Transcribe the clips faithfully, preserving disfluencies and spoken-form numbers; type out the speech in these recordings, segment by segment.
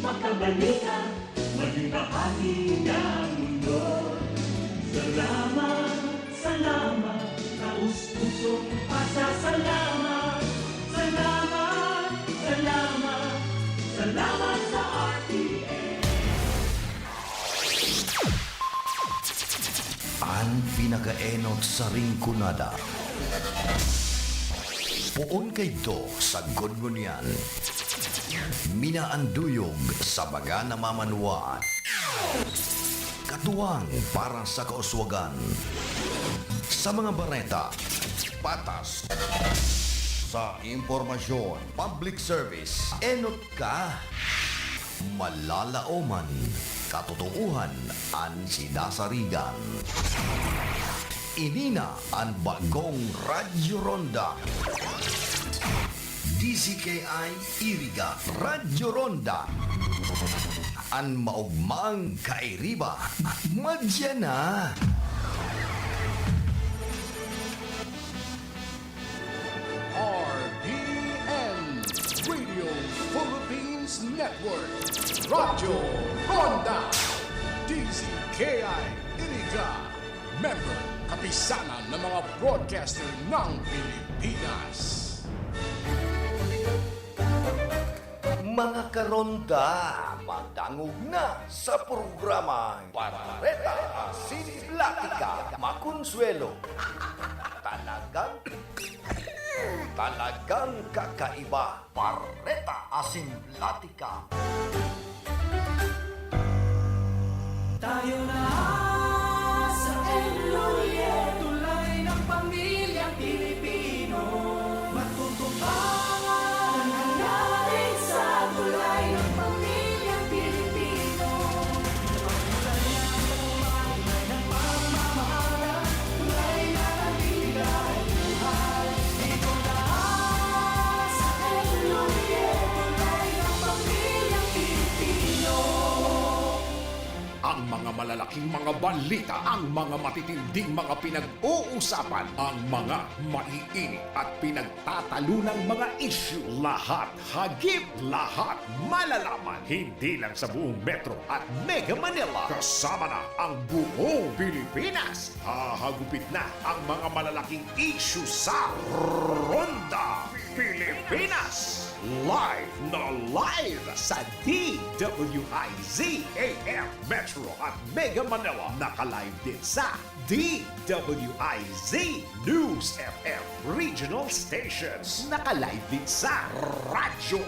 Makabalita, maging bahagi ng mundo. Salamat, salamat, taus-pusong pasasalamat. Salamat, salamat, salamat sa R T N. An pinakaenot sa Rinconada. Poon kaidto sa Gungunyan. Minaanduyog sa mga namamanwaan. Katuwang para sa kauswagan. Sa mga bareta, patas. Sa impormasyon, public service, enot ka. Malalaoman, katotoohan an sinasarigan. Ini na an bagong Radyo Ronda. D Z K I Iriga, Radyo Ronda. An maogmang kairiba, madya na. R P N, Radio Philippines Network, Radyo Ronda, D Z K I Iriga, member, Kapisanan ng mga Broadcaster ng Pilipinas. Mga karonda, madangog na sa programang Bareta Asin Platika, Makonsuelo. Talagang, talagang kakaiba. Bareta Asin Platika. Tayo na sa Enrolle, tulay ng pamilyang Pilipino. Matutupad ang hangarin sa tulay ng pamilyang Pilipino. Tulay ng pagmamahal, tulay ng pamilya, buhay. Ikaw na sa Enrolle, tulay ng pamilyang Pilipino. Ang mga malalaking mga balita, ang mga matitinding mga pinag-uusapan, ang mga maiinit at pinagtatalunang mga isyu, lahat hagip, lahat malalaman, hindi lang sa buong Metro at Mega Manila, kasama na ang buong Pilipinas. Hahagupit na ang mga malalaking isyu sa Ronda Pilipinas. Live na live sa D W I Z A M Metro at Mega Manila. Naka-live din sa D W I Z News F M Regional Stations. Naka-live din sa Radyo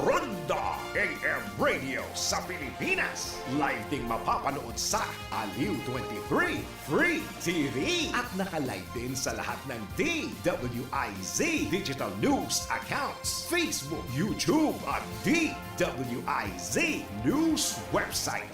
Ronda A M Radio sa Pilipinas. Live ding mapapanood sa Aliw twenty-three Free T V. At naka-live din sa lahat ng D W I Z digital news accounts, Facebook, YouTube, at D W I Z News website.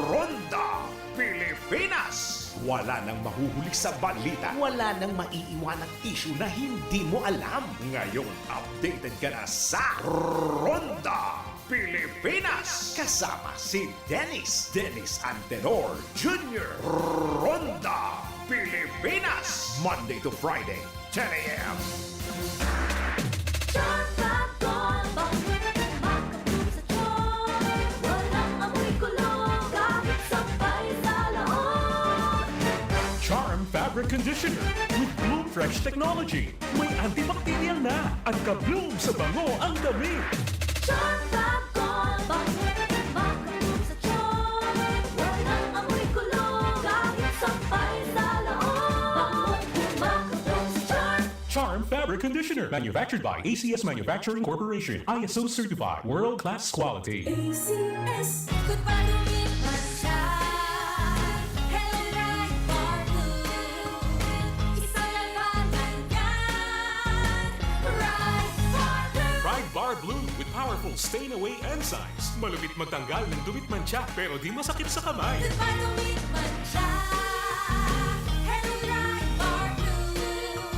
Ronda Pilipinas. Wala nang mahuhuli sa balita. Wala nang maiiwanang isyu na hindi mo alam. Ngayon, updated ka na sa Ronda Pilipinas. Kasama si Dennis, Dennis Antenor Junior. Ronda Pilipinas. Monday to Friday, ten A M. Charm Fab Gold, bango na makabloom sa charm. Walang amoy kulo, kahit sampay sa laot. Charm Fabric Conditioner with Bloom Fresh Technology. May antibacterial na at ka-bloom sa bango ang damit. Charm Fab Gold, bango na makabloom sa charm. Walang amoy kulo, kahit sampay sa laot. Bango na makabloom sa charm. Charm Fabric Conditioner, manufactured by A C S Manufacturing Corporation, I S O certified, world-class quality. A C S. Goodbye to me, Mancha. Hello, Pride Bar Blue. Isang labanan yan. Pride Bar Blue. Pride Bar Blue with powerful stain away enzymes. Malupit magtanggal ng dumi at mantsa, pero di masakit sa kamay. Goodbye to me, Mancha. Hello, Pride Bar Blue.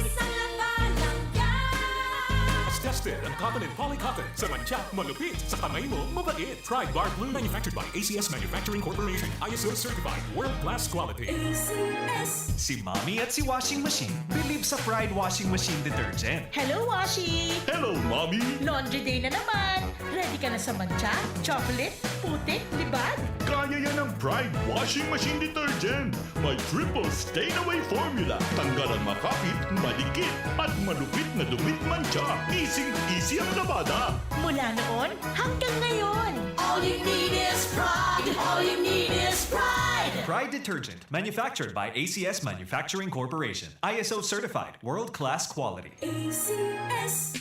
Isang labanan yan. As tested Fair ang cotton and poly cotton. Sa mantsa, malupit. Sa kamay mo, mabait. Pride Bar Blue. Manufactured by A C S Manufacturing Corporation. I S O certified. World class quality. A C S. Si Mommy at si Washing Machine believe sa Pride Washing Machine Detergent. Hello, Washi! Hello, Mommy! Laundry day na naman! Ready ka na sa mantsa, chocolate, putik, libag? Kaya yan ng Pride Washing Machine Detergent. May triple stain away formula. Tanggal ang makapit, madikit, at malupit na dumi, mantsa. Easy-easy ang labada. Mula noon hanggang ngayon. All you need is Pride. All you need is Pride. Pride Detergent, manufactured by A C S Manufacturing Corporation. I S O certified, world-class quality. A C S.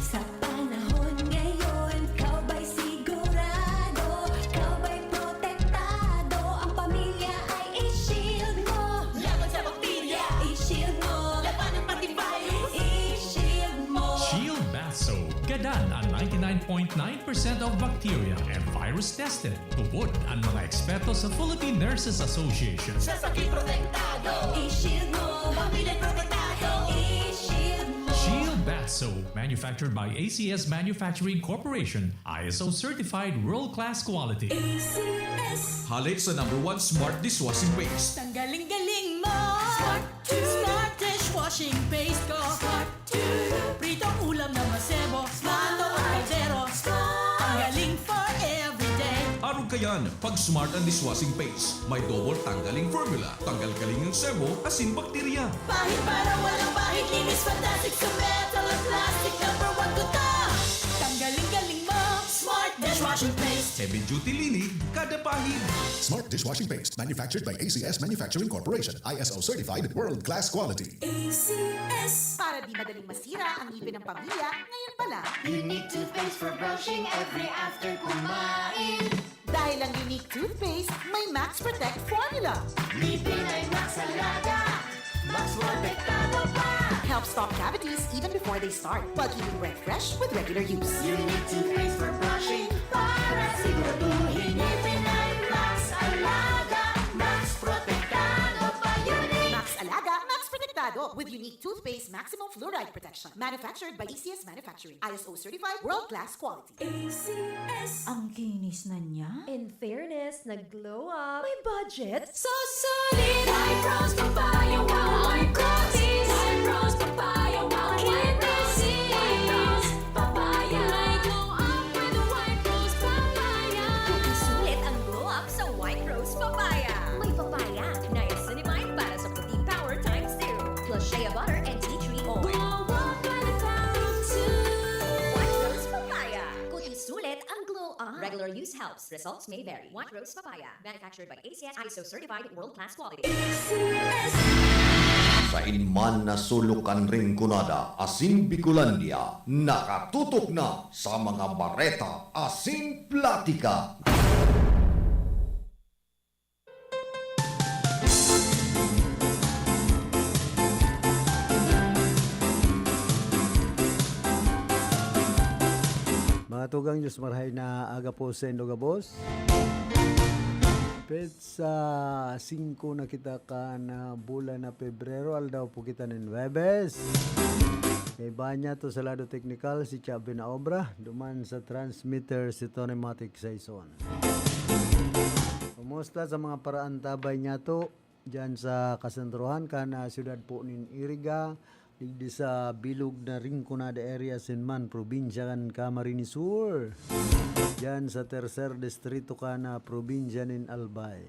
Sa panahon ngayon, ikaw ba'y sigurado? Ikaw ba'y protektado? Ang pamilya ay i-shield mo. Laban sa bakterya, i-shield mo. Labanan pati virus, i-shield mo. Shield Bath Soap. Gadan ang ninety-nine point nine percent of bacteria and virus tested. Tubod ang mga eksperto sa Philippine Nurses Association. Sa sakit protektado, i-shield mo. Pamilya protektado, i-shield mo. Shield Bath Soap, manufactured by A C S Manufacturing Corporation, I S O certified world-class quality. A C S. Halik sa number one smart dishwashing paste. Tanggaling-galing mo. Smart Smart dishwashing paste ko. Smart two. Pritong ulam na masebo. Smart. Plato o kaldero. Smart. Tanggaling for everyday. Arog ka yan. Pag Smart ang dishwashing paste, may double tanggaling formula. Tanggal galing ang sebo, asin bakterya. Pahid para walang bahid. Linis fantastic sa metal at plastic. Number one ko to. Tanggaling-galing mo. Smart dishwashing paste. Heavy duty linig, kada pahid. Smart dishwashing paste, manufactured by A C S Manufacturing Corporation, I S O certified, world class quality. A C S. Para di madaling masira ang ngipin ng pamilya, ngayon pa lang. Unique toothpaste for brushing every after kumain. Dahil ang Unique Toothpaste may Max Protect Formula. Ngipin ay Max Alaga, Max Protektado pa. Helps stop cavities even before they start, while keeping breath fresh with regular use. Unique Toothpaste for brushing para siguraduhin ngipin ay Max Alaga, Max Protektado pa. Unique Max Alaga, Max Protektado with Unique Toothpaste Maximum Fluoride Protection. Manufactured by A C S Manufacturing. I S O certified, world class quality. A C S. Ang kinis na niya. In fairness, nag-glow up. May budget? So solid! White Rose Papaya, wow! White Rose! White Rose Papaya, wow! White Rose! White Rose Papaya! May glow up with White Rose Papaya! Sulit ang glow up sa White Rose Papaya. May papaya, niacinamide para sa puting power times two, plus shea butter and tea tree oil. Glow up by the power of two. White Rose Papaya. Puti sulit ang glow up. Regular use helps. Results may vary. White Rose Papaya. Manufactured by A C S, I S O certified, world class quality. Sain man na sulok kan Rinconada asin Bicolandia, nakatutok na sa mga bareta asin platika. Mga tugang, Diyos marahay na aga po sa indo gabos. Petsa singko na kita kan, ah, bulan na Pebrero, aldaw po kita nin Huwebes. Kaiba niya to sa lado teknikal, si Chabi na obra, duman sa transmitter, si Tony Matic Saison. Kumusta sa mga paraantabay niya to? Diyan sa kasentrohan kan, ah, siyudad po nin Iriga, digdi sa bilog na Rinconada area, Sinman, probinsya kan Camarines Sur. Diyan sa tercer distrito kan, ah, probinsya nin Albay.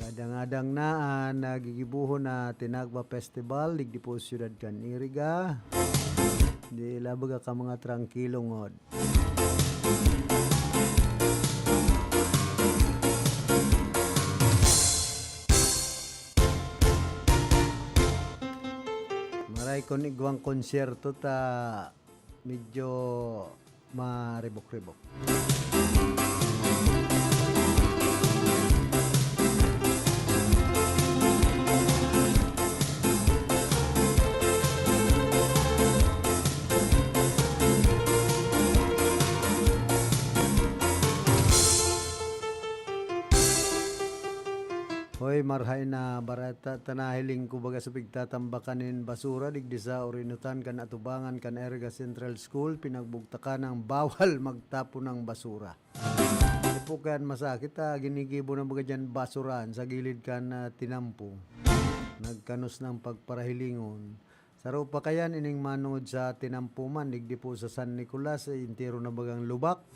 Gadang-gadang na an nagigibohon na Tinagba Festival, digdi po siyudad kan Iriga. Di labaga ka mga trangkilo ngod. Maray kun igwang konsyerto ta medyo maribok-ribok. Hoy, Marahay na bareta ta nahiling, kumbaga, sa pigtatambakan nin basura digdi sa orinotan kan atubangan kan Erga Central School, pinagbugtakan ng bawal magtapon ng basura. Di po kaya masakit, ah, ginigibo na baga dyan basurahan sa gilid kan, ah, tinampo. Nagkanos ng pagparahilingon. Saro pa kayan ining manongod sa tinampo man, digdi po sa San Nicolas, eh, entero na bagang lubak.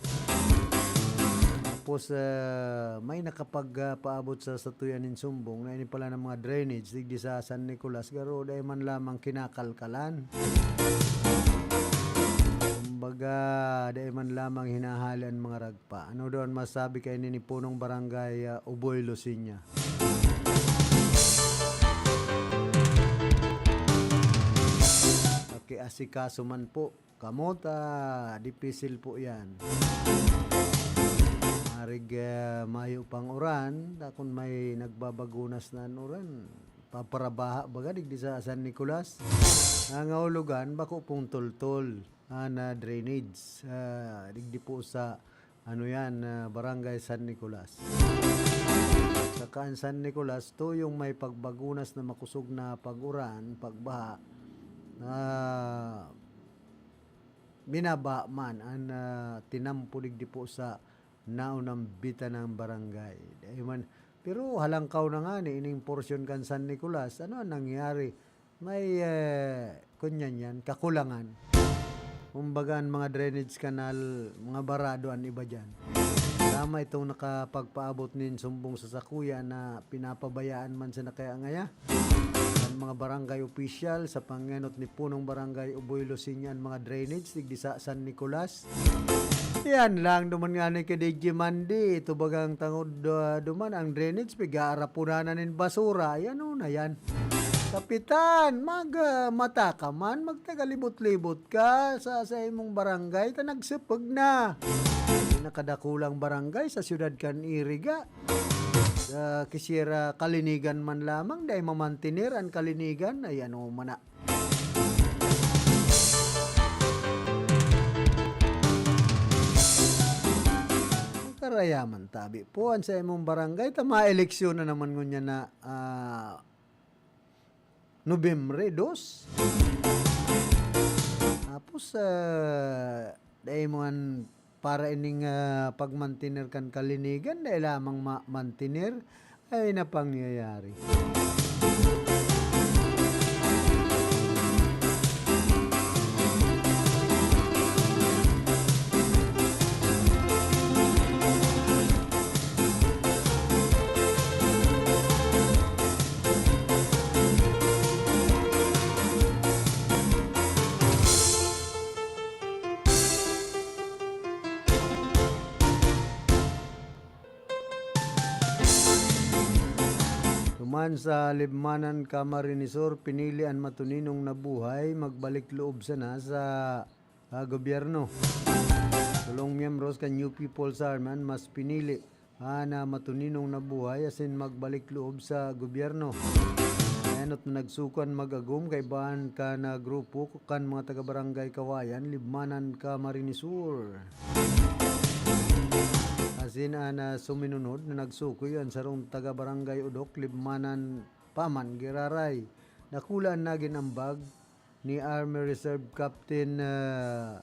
Tapos, ah, may nakapag, ah, paabot sa satuyan nin sumbong na ini pala ng mga drainage digdi sa San Nicolas, garo dai man lamang kinakalkalan. Kumbaga, dai man lamang hinahali ang mga ragpa. Ano daw an masabi kaini ni Punong Barangay, ah, Uboy Luciña? Pakiasikaso man po kamo ta dipisil po yan. Marig, ah, mayo pang uran, ta kun may nagbabagunas na an uran, paparabaha baga digdi sa San Nicolas. Nangangahulugan, bako pong tultol an, ah, drainage, ah, digdi po sa, ano yan, ah, Barangay San Nicolas. Saka an San Nicolas, tuyong may pagbagunas na makosog na pag-uran, pagbaha, ah, binabaha man an, ah, tinampo digdi po sa naunambitan ng barangay. Dai man, pero halangkaw na ngani ining porsyon kan San Nicolas, ano an nangyari? May, eh, kunyan yan, kakulangan. Kumbaga, an mga drainage canal, mga barado an iba diyan. Tama itong nakapagpaabot nin sumbong sa sakuya na pinapabayaan man sana kaya ngaya. An mga barangay opisyal sa pangenot ni Punong Barangay Uboy Luciña an mga drainage digdi sa San Nicolas. Yan lang duman ngani ki D J Mandy. Ito bagang tangod, ah, duman ang drainage, pigaarapunan na nin basura. Yan, oh, na yan. Kapitan, mag, ah, mata ka man, magtagalibot-libot ka sa, sa imong barangay, ta nagsipag na. Pinakadakulang barangay sa siyudad kan Iriga. Sa kisira kalinigan man lamang, dai mamantener an kalinigan. Ay, ano man na. Karayaman tabi po an sa imong barangay, ta maeleksyon na naman ngunyan na, ah, Nobyembre dos. Tapos, ah, dai mo an para ining, ah, pagmantener kan kalinigan, dai lamang ma-, mantener, ay na pangyayari. Duman sa Libmanan, Camarines Sur, pinili an matuninong na buhay, magbalik loob sana sa, ah, gobyerno. Tolong miyembros kan New People's Army an mas pinili an, ah, matuninong na buhay asin magbalik loob sa gobyerno. Enot na nagsuko an mag-agom kaibahan kan, ah, grupo kan mga taga-barangay Kawayan, Libmanan, Camarines Sur. Asin an, ah, suminunod na nagsuko iyo an sarong taga-barangay Odok, Libmanan, Paman, Giraray. Dakula an nagin ambag ni Army Reserve Captain, ah,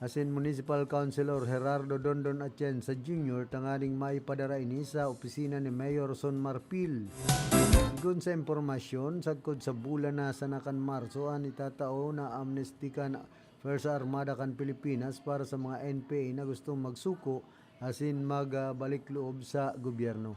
asin Municipal Councilor Gerardo Dondon Atienza Junior tanganing maipadara ini sa opisina ni Mayor Son Marfil. Sigon sa impormasyon, sagkod sa bulan na sana kan Marso an itatao na amnesty kan Pwersa Armada kan Pilipinas para sa mga N P A na gustong magsuko asin magbalik loob sa gobyerno.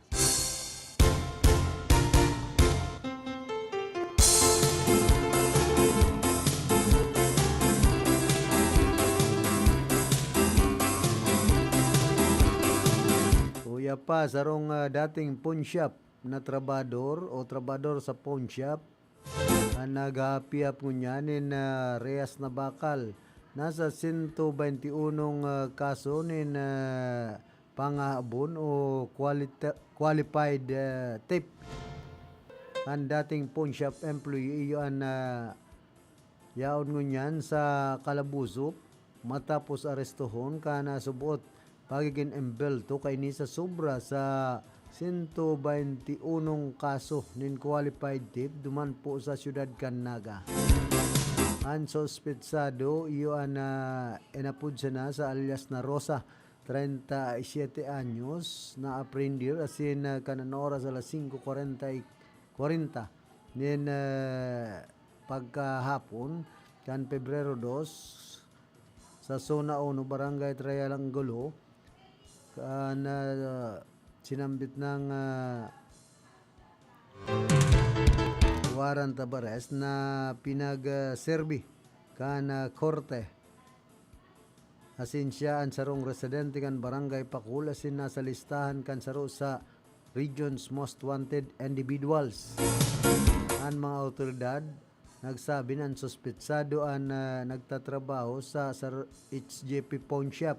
Uya pa, sarong, ah, dating pawnshop na trabador o trabador sa pawnshop, an naghahapiap ngunyan nin, ah, rehas na bakal. Nasa sento baynte unong, ah, kaso nin, ah, pangahabon o qualita-, qualified, ah, theft. An dating pawnshop employee iyo an, ah, yaon ngunyan sa kalaboso matapos arestohon kan, ah, suboot pagigin embelto kaini sa sobra sa sento baynti unong kaso nin qualified thief duman po sa siyudad kan Naga. An suspetsado, iyo an, ah, inapod sana sa alias na Rosa, treinta y siete anyos, na aprendir asin, ah, kan an oras alas singko kwarenta y, kwarenta nin, ah, pagkahapon kan Pebrero dos, sa Zona Uno, Barangay Triangulo, kan, ah, sinambit nang, ah, warrant of arrest na pinag, ah, serbi kan, ah, korte. Asin siya an sarong residente kan Barangay Pakul asin nasa listahan kan saro sa region's most wanted individuals. An mga awtoridad nagsabi na an suspetsado an, ah, nagtatrabaho sa, sa H J P pawn shop.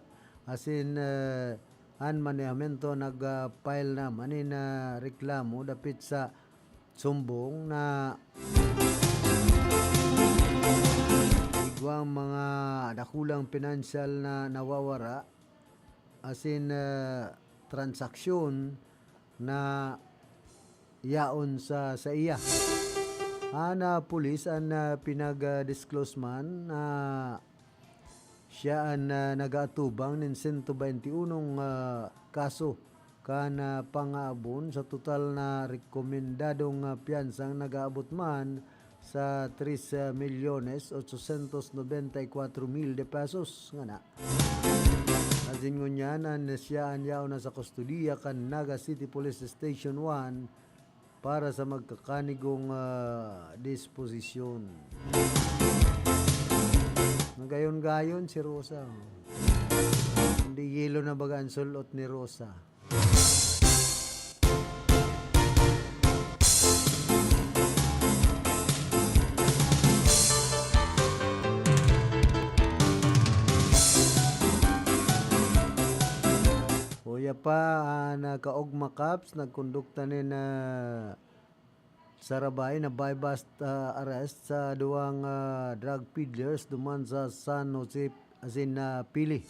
Asin, ah, an manehamento nag-file naman nin, ah, reklamo dapit sa sumbong na igwang mga dakulang pinansyal na nawawara, asin, ah, transaksyon na yaon sa, sa iya. An, ah, pulis an, ah, pinag-disclose man na siya an, ah, nag-aatubang nin sento baynti unong, ah, kaso kan, ah, pangaabon sa total na rekomendadong, ah, piyansang nag-aabot man sa tres milyones ochocientos nobenta y cuatro mil de pesos, ngana. Asin ngunyan an siya an yaon na sa kustodiya kan Naga City Police Station one para sa magkakanigong, ah, disposisyon. Nagayon-gayon si Rosa, oh. Hindi yelo na baga an sul-ot ni Rosa. Kuya pa, ah, nagkaogma cops, nagkondukta nin, ah, sarabay na buy-bust, ah, arrest sa duwang, ah, drug peddlers duman sa San Jose asin na Pili.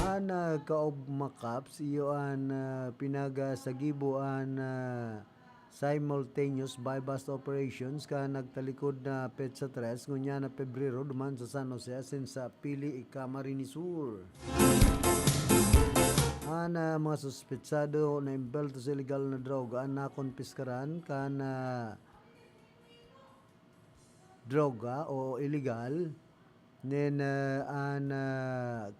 An, ah, kaogma cops, iyo an, ah, pinagasagibo an, ah, simultaneous buy-bust operations kan nagtalikod na petsa tres, ngunyan na Pebrero, duman sa San Jose asin sa Pili, Camarines Sur. An, ah, mga suspetsado na embelto sa iligal na droga an nakonpiskaran kan, ah, droga o iligal nin, ah, an, ah,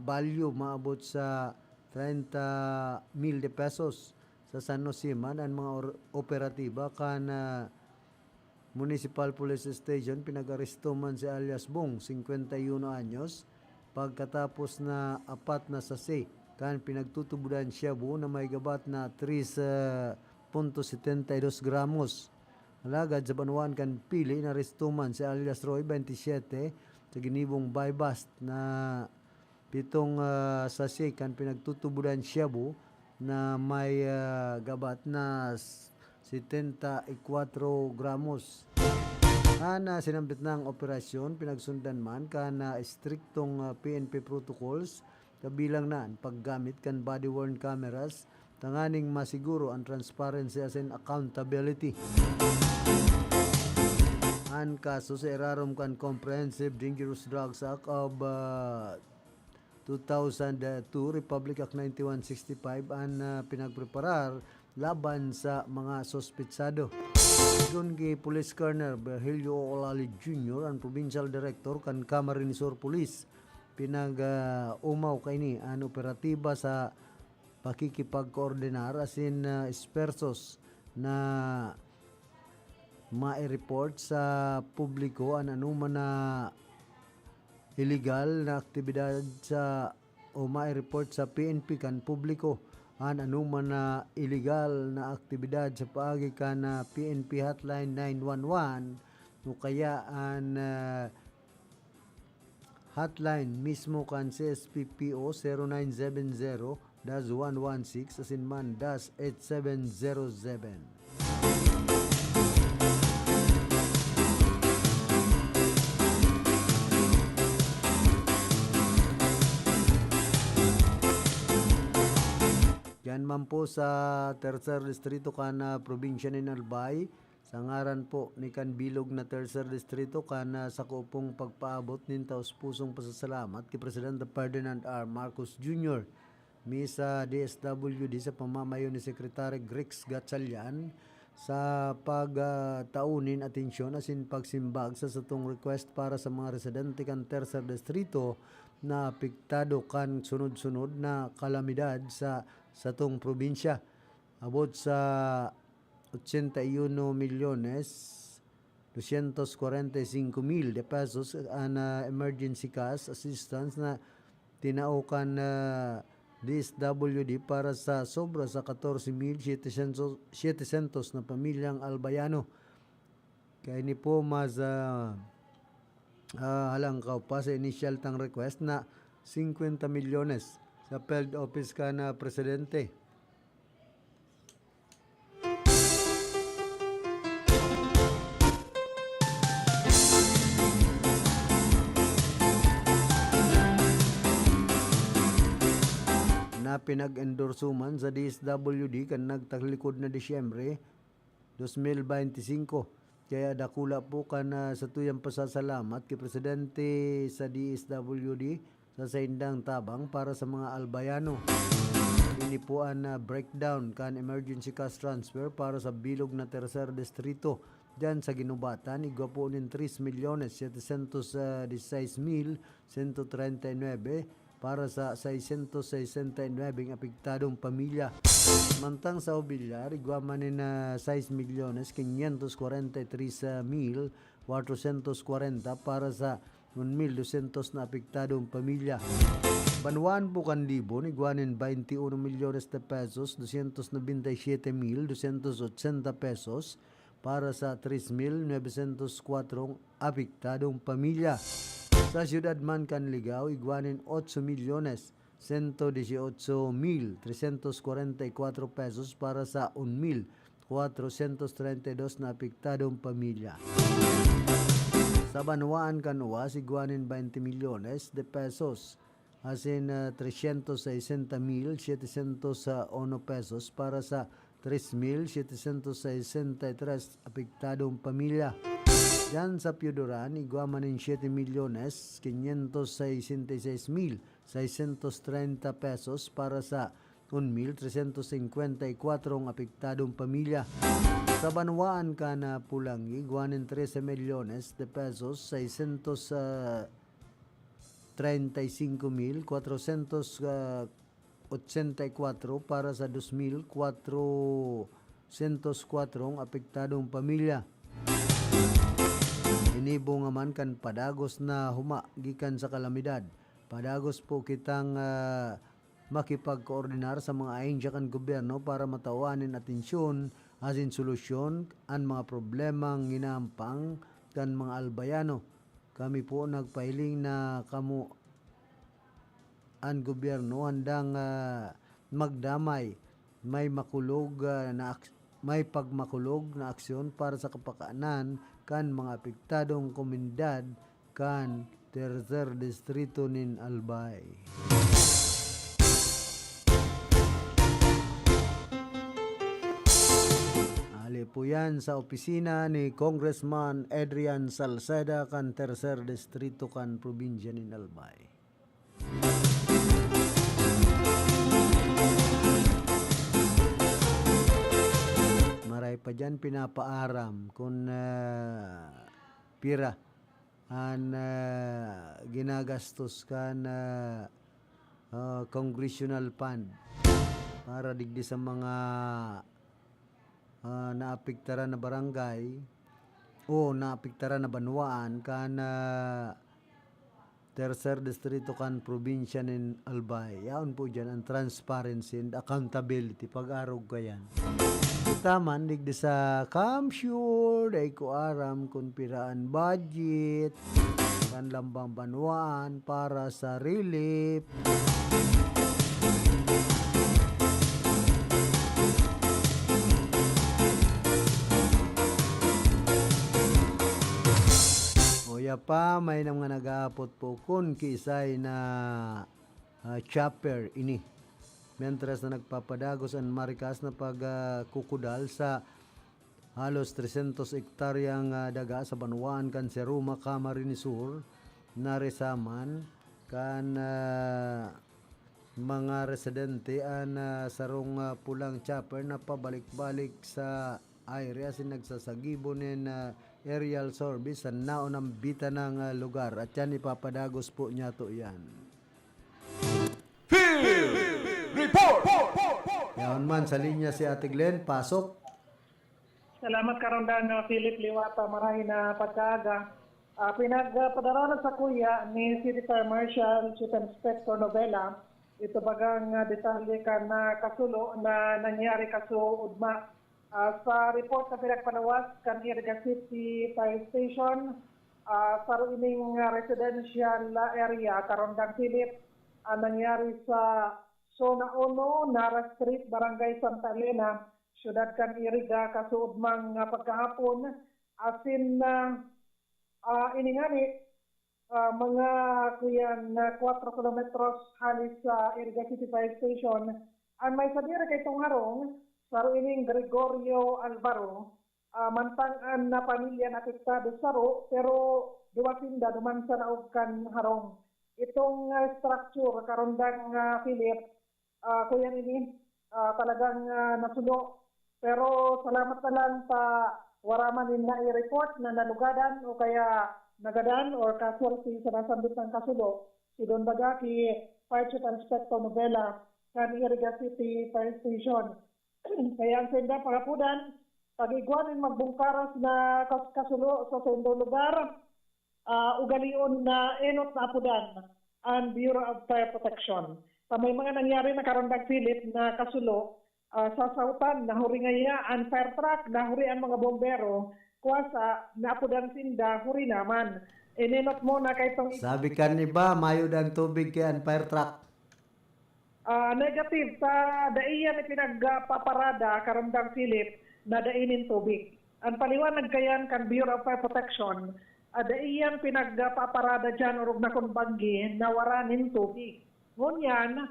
value maabot sa treinta mil de pesos. Sa San Jose man, an mga or-, operatiba kan, ah, Municipal Police Station, pinag-aresto man si alias Bong, cincuenta y uno anyos, pagkatapos na apat na sachet kan pinagtutubodan shabu na may gabat na tres punto setenta y dos gramos. Alagad sa banwaan kan Pili, inaresto man si alias Roy, twenty-seven, sa ginibong buy-bust na pitong, ah, sachet kan pinagtutubodan shabu na may, ah, gabat na s-, setenta y cuatro gramos. An, ah, sinambit nang operasyon, pinagsundan man kan, ah, estriktong, ah, P N P protocols, kabilang na an paggamit kan body-worn cameras, tanganing masiguro an transparency asin accountability. An kaso sa irarom kan Comprehensive Dangerous Drugs Act of, ah, two thousand two, Republic Act ninety-one sixty-five, an, ah, pinagpreparar laban sa mga suspetsado. Sigon ki Police Colonel Virgilio Olali Junior, an Provincial Director kan Camarines Sur Police, pinag, ah, umaw kaini an operatiba sa pakikipagkoordinar asin, ah, espersos na mai-report sa publiko an anoman na iligal na aktibidad sa, o mai-report sa P N P kan publiko an anoman na iligal na aktibidad sa paagi kan, ah, P N P Hotline nine one one o kaya an, ah, hotline mismo kan C S P P O, zero nine seven zero dash one one six asin man dash eight seven zero seven. Yan man po sa Tercer Distrito kan, ah, probinsya nin Albay, sa ngaran po ni kan bilog na Tercer Distrito kan, ah, sako pong pagpaabot nin taos-pusong pasasalamat ki Presidente Ferdinand R. Marcos Junior, mi sa D S W D sa pamamayo ni Secretary Grex Gatchalian, sa pag, ah, tao nin atensyon asin pagsimbag sa satong request para sa mga residente kan Tercer Distrito na apektado kan sunod-sunod na kalamidad sa satong probinsya. Abot sa ochenta y uno milyones doscientos cuarenta y cinco mil de pesos an, ah, emergency cash assistance na tinao kan, ah, D S W D para sa sobra sa katorse mil setecientos, setecientos na pamilyang Albayano. Kaini po mas, ah, ah, halangkaw pa sa initial tang request na singkwenta milyones sa field office kan, ah, presidente. Na pinag-endorso man sa D S W D kan nagtalikod na Disyembre dos mil beintisinko. Kaya dakula po kan, ah, satuyang pasasalamat ki Presidente sa D S W D sa saindang tabang para sa mga Albayano. Ini po an, ah, breakdown kan emergency cash transfer para sa bilog na Tercer Distrito. Diyan sa Guinobatan, igwa po nin tres milyones setecientos disisais mil sento treinta y nuebe para sa seiscientos sesenta y nuebe apektadong pamilya. Mantang sa Obillar, igwa man nin, ah, sais milyones quinientos cuarenta y tres mil cuatrocientos cuarenta para sa un mil doscientos na apektadong pamilya. Banwaan po kan Libon, igwa nin bainti uno milyones de pesos, doscientos nobenta y siete mil doscientos ochenta pesos para sa tres mil nuebecientos kuwatrong apektadong pamilya. Sa siyudad man kan Ligao, igwa nin otso milyones sento dieciocho mil trescientos cuarenta y cuatro pesos para sa un mil cuatrocientos treinta y dos na apektadong pamilya. Sa banwaan kan Oas, igwa nin bainti milyones de pesos, asin, ah, trescientos sesenta mil setecientos uno pesos para sa tres mil setecientos sesenta y tres apektadong pamilya. Diyan sa Pioduran, igwa man nin siete milyones quinientos sesenta y seis mil seiscientos treinta pesos para sa un mil trescientos cincuenta y cuatro apektadong pamilya. Sa banwaan kan, ah, Pulangi, igwa nin trese milyones de pesos, seiscientos, ah, treinta y cinco mil cuatrocientos, ah, ochenta y cuatro para sa dos mil cuatrocientos cuatro apektadong pamilya. Ini bunga man kan padagos na huma gikan sa kalamidad. Padagos po kitang, ah, makipagkoordinar sa mga ahensya kan gobyerno para matawan nin atensyon asin solusyon an mga problemang ginaampang kan mga Albayano. Kami po nagpahiling na kamo an gobyerno handang, ah, magdamay, may makulog, ah, na aks-, may pagmakulog na aksyon para sa kapakanan kan mga apektadong komunidad kan Tercer Distrito nin Albay. Ali po yan sa opisina ni Congressman Adrian Salceda kan Tercer Distrito kan probinsya nin Albay. Maray pa dyan pinapaaram kun, ah, pira an, ah, ginagastos kan, ah, ah, congressional fund para digdi sa mga, ah, naapektaran na barangay o naapektaran na banwaan kan, ah, Tercer Distrito kan probinsya nin Albay. Yaon po dyan ang transparency and accountability. Pag-arog ka yan. Kita man, digdi sa CamSure, dai ko aram kun pira an budget kan lambang banwaan para sa relief. Uya pa, may mga nag-aapot po kun kiisay na, ah, chopper ini. mientras na nagpapadagos an marikas na pagkukudal sa halos trescientos ektaryang, ah, daga sa banwaan kan Seruma, Camarines Sur, naresaman kan, ah, mga residente an, ah, sarong, ah, pulang chopper na pabalik-balik sa aire asin nagsasagibo nin, ah, aerial service sa naonambitan nang, ah, lugar, at yan ipapadagos po niyato yan. Field Report! Yaon man sa linya si Ate Glenn, pasok. Salamat, Karandang, ah, Philip Liwata. Marahay na pagkaaga. Ah, pinagpadara na sa kuya ni City Fire Marshal Chief Inspector Novela ito bagang, ah, detalye kan, ah, kasulo na nangyari kasuodma. Ah, sa report na pinagpaluwas kan Iriga City Fire Station, ah, saro ining, ah, residential area, Karandang Philip, ang nangyari sa Zona Uno, Nara Street, Barangay Santa Elena, siyudad kan Iriga, kasuodmang, ah, pagkahapon. Asin, ah, ah, ini ngani, ah, mga kuyan na kwatro kilometros hali sa Iriga City Fire Station, an may sadiri kaitong harong, saro ining Gregorio Alvaro, ah, mantang an, ah, pamilya na apektado saro, pero duwa sinda duman sa laog kan harong. Itong, ah, structure, Karandang, ah, Philip, ah, kuyan ini, ah, talagang, ah, nasulo. Pero salamat na lang ta wara man nin nai-report na nalugadan o kaya nagadan or casualty sa nasambit na kasulo. Sidon baga ki Fire Chief Inspector Novela kan Iriga City Fire Station. Kaya ang saindang pangapodan, pag-igwa nin magbungkaras na kas-, kasulo sa saindong lugar, ah, ugalion na enot na apodan an Bureau of Fire Protection. Sa may mga nangyari na, Karandang Philip, na kasulo, ah, sa sautan, nahuri ngaya an fire truck, nahuri an mga bombero, kuwasa, naapodan sinda, huri naman. Enenot mo na kay tong Sabi kan iba, mayod an tubig kay an fire truck. Ah, negative. Sa dai yan ipinagpaparada, Karandang Philip, na dai nin tubig. Ang paliwanag kayan kan Bureau of Fire Protection, ah, dai yan pinagpaparada dyan orog na kun banggi na wara nin tubig. Ngunyan,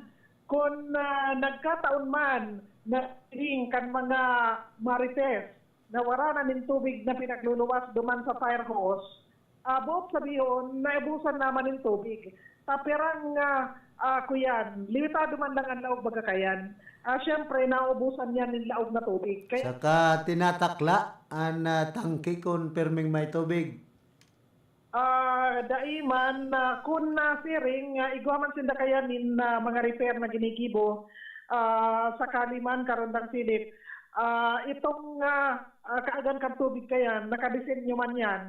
kun, ah, nagkataon man na siring kan mga marites na wara na nin tubig na pinagluluwas duman sa fire hose, ah, boot sabihon, naubusan naman nin tubig. Tapirang, ah, ah, kuyan, limitado man lang ang laog baga kayan. Ah, siyempre, naubusan niya nin laog na tubig. Kaya Saka tinatakla an, ah, tangke kun pirming may tubig. Ah, dai man, ah, kun nasiring, ah, igwa man sinda kayan nin, ah, mga repair na ginigibo, ah, sakali man, Karandang Philip. Ah, itong, ah, ah, kaagan kan tubig kayan, nakadesenyo man yan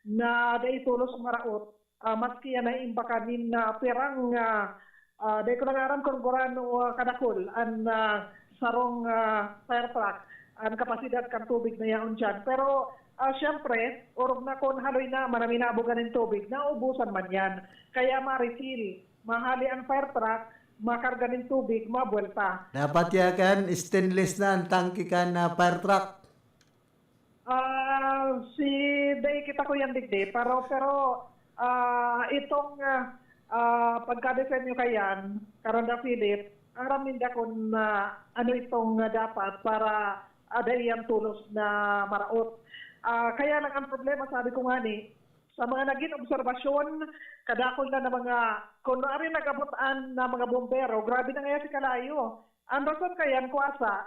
na dai tolos maraot, ah, maski yan naiimbakan nin, ah, pirang, ah, ah, dai ko lang aram kung gurano, ah, kadakul an, ah, sarong, ah, fire truck, an kapasidad kan tubig na yaon diyan. Pero, ah, siyempre, orog na kun haloy na manaminabogan nin tubig, naubusan man yan. Kaya ma-refill, mahali an fire truck, makarga nin tubig, mabuelta. Dapat yakan stainless na an tangke kan, ah, fire truck. Ah, si dai kita ko yan digdi, pero, pero, ah, itong, ah, ah, pagkadesenyo kayan, Karandang Philip, aram ninda kun, ah, ano itong, ah, dapat para, ah, dai yan tolos na maraot. Ah, kaya lang ang problema, sabi ko ngani, sa mga nagin obserbasyon, kadakul na na mga, kun ari nag-abot an na mga bombero, grabe na ngaya si kalayo. Ang rason kayan, kuwasa,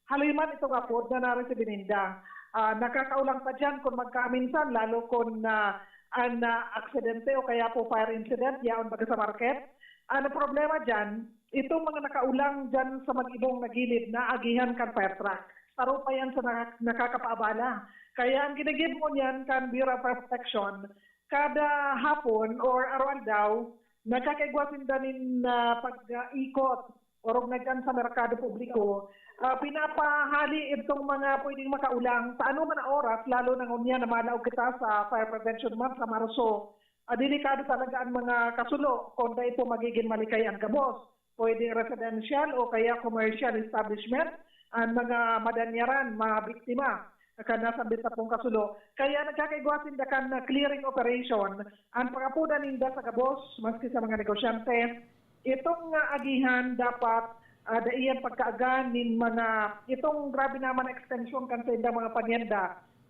haloy man itong apod na naresibi ninda. Ah, nakakaulang pa diyan kun magkaminsan, lalo kun, ah, an, ah, aksidente o kaya po fire incident, yaon baga sa market. Ang problema diyan, itong mga nakaulang diyan sa mag-ibong na gilid na agihan kan fire truck. Saro pa yan sa naka-, nakakapaabala. Kaya ang ginigibo niyan kan Bureau of Fire Protection, kada hapon or araw-aldaw, nagkakaigwa sinda nin, ah, pag-ikot orog na dyan sa merkado publiko. Ah, pinapahali itong mga pwedeng makaulang sa anoman na oras, lalo na ngunyan na malaog kita sa Fire Prevention Month sa Marso. Ah, delikado talaga ang mga kasulo kung dai po magiging malikay ang gabos. Pwedeng residential o kaya commercial establishment ang mga madanyaran, mabiktima kan nasambit na pong kasulo. Kaya nagkakaigwa sinda kan clearing operation. Ang pangapodan ninda sa gabos, maski sa mga negosyante, itong, ah, agihan dapat, Ah, dai yan pagkaagan nin mga, itong grabe naman na extension kan saindang mga paryenda.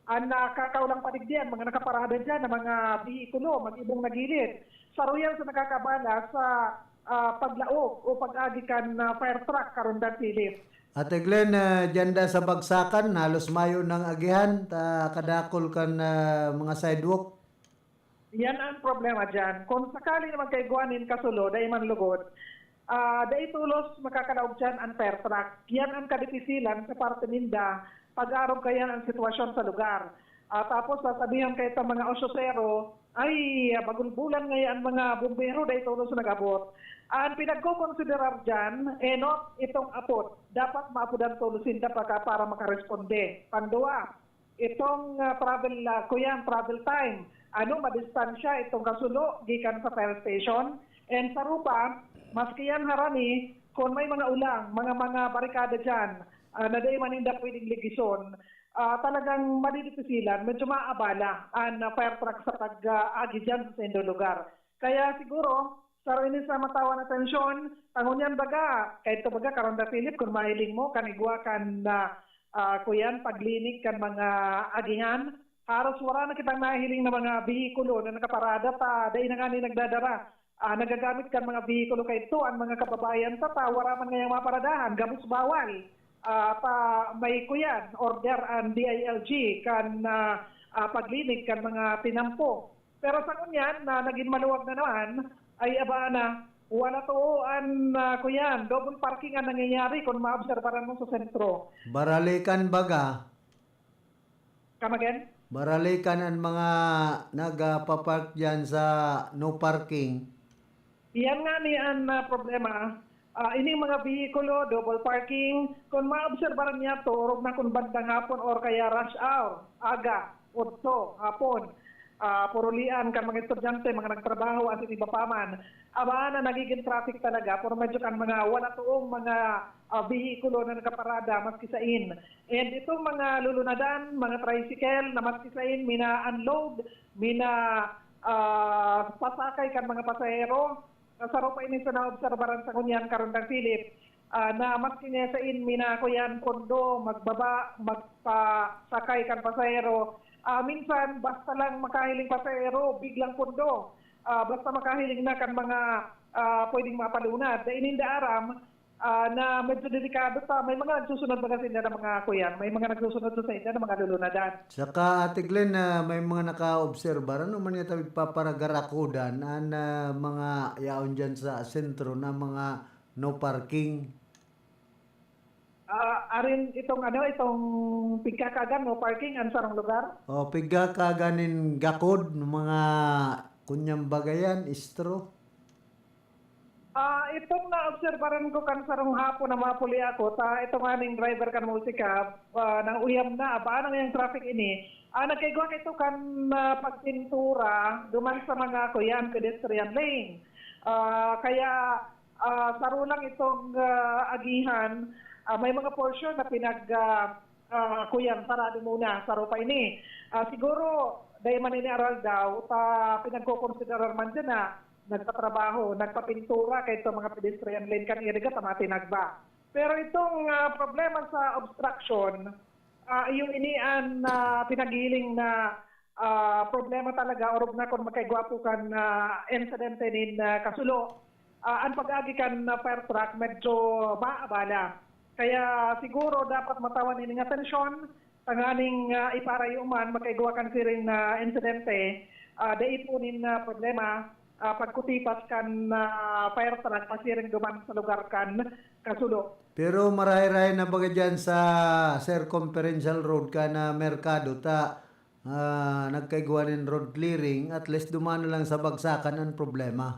An nakakaw lang padigdian, mga nakaparada diyan na mga behikulo, mag-ibong nagilid. Saro yan sa nakakabala sa, ah, paglaog o pag-agi kan, ah, fire truck, Karondan Philip. Ate Glenn, ah, diyan da sa Bagsakan, halos mayo nang agihan, ta kadakol kan, ah, mga sidewalk. Yan ang problema diyan. Kung sakali na magkaigwa nin kasulo, dai man lugod, ah, dai tolos makakalaog diyan an fire truck. Yan ang kadipisilan sa parte ninda, pag-arog kaya ang sitwasyon sa lugar. Ah, tapos sasabihan kayo sa mga osyosero, ay, ah, bagulbulan ngayon ang mga bumbero, dai tolos nag-abot. Ang pinagkokonsiderar diyan, enot itong apod. Dapat maapodan tolos sinda pagka para makaresponde. Pandua, itong, ah, travel, ah, kuyan, travel time. Ano, madistansya itong kasulo gikan sa fire station. And saro pa, maski yan harani, kung may mga ulang, mga, mga barikada diyan, ah, na dai man ninda pwedeng ligison, ah, talagang madidipisilan, medyo maabala an, ah, fire truck sa pag-agi diyan sa inyong lugar. Kaya siguro, saro ini sa matawan na atensyon, tangon yan baga, kahit to baga, Karondan Philip, kung mahiling mo, kan igwa kan, ah, ah, kuyan, paglinig kan mga agihan, haros wala na kitang nahiling na mga behikulo na nakaparada ta, dai na ngani nagdadara. Ah, nagagamit kan mga behikulo kaidto an mga kababayan ta, ta wala man ngayang maparadahan, gabos bawal. Ah, ta may kuyan, order an D I L G kan, ah, ah, paglinig kan mga tinampo. Pero sa ngunyan na nagin maluwag na naman, ay aba na, wala to an, ah, kuyan, double parking an nangyayari kung maobserbaran mo sa sentro. Baralikan baga. Come again? Baralikan an mga nagpapark diyan sa no parking. Iyan nga ni an, ah, problema. Ah, ining mga behikulo, double parking, kung maobserbaran niya to, orog na kung bandang hapon or kaya rush hour, aga, udto, hapon, ah, purulian kan mga estudyante, mga nagtrabaho, asin iba pa man. Aba na nagiging traffic talaga, pero medyo kan mga wala toong mga, ah, behikulo na nakaparada, maski sain. And itong mga lulunadan, mga tricycle na maski sain, mina-unload, mina, ah, pasakay kan mga pasahero, ah, saro pa ini sa naobserbaran sa ngunyan, Karondan Philip, ah, na maski niya sain, mina, kuyan, pondo, magbaba, magpasakay kan pasahero. Ah, minsan, basta lang makahiling pasahero, biglang pondo. Ah, basta makahiling na kan mga, ah, pwedeng mapalunad. Dai ninda aram, ah, na medyo delikado ta. May mga nagsusunod baga sinda na mga kuyan, may mga nagsusunod sa inda na mga lulunadan. Saka, Ate Glenn, ah, may mga nakaobserbar, ano man yata ipaparagarako dan an, ah, mga yaon diyan sa sentro na mga no parking? Ah, arin itong ano, itong pigkakagan no parking an sarong lugar? O, pigkakagan nin gakod, mga kunyang bagayan, istro. Ah, itong naobserbaran ko kan sarong hapon na mapuli ako, ta itong aning driver kan musika, ah, nang uyam na, aba, nang yang traffic ini. Ah, nagkaigwa ito kan, ah, pagpintura duman sa mga kuyan, pedestrian lane. Ah, kaya, ah, saro lang itong, ah, agihan. Ah, may mga portion na pinag, ah, ah, kuyan, sarado muna, saro pa ini. Ah, siguro, dahil man ini aral daw, ta pinagkokonsiderar man dyan na nagpatrabaho, nagpapintura kay itong mga pedestrian lane kan iriga ta matinagba. Pero itong, ah, problema sa obstruction, ah, iyo ini an, ah, pinagiling na, ah, problema talaga, orog na kung magkaigwapo kan, ah, insidente nin, ah, kasulo. Ah, an pag-agi kan, ah, fire truck medyo maabala. Kaya siguro dapat matawan ining atensyon, tanganing, ah, iparayo man, magkaigwa kan siring na insidente, ah, dai po nin, ah, problema, ah, pagkutipas kan, ah, fire truck pasiring duman sa lugar kan kasulo. Pero marahay-rahay na baga dyan sa Circumferential Road kan, ah, Merkado ta, ah, nagkaigwa nin road clearing, at least duman na lang sa Bagsakan an problema.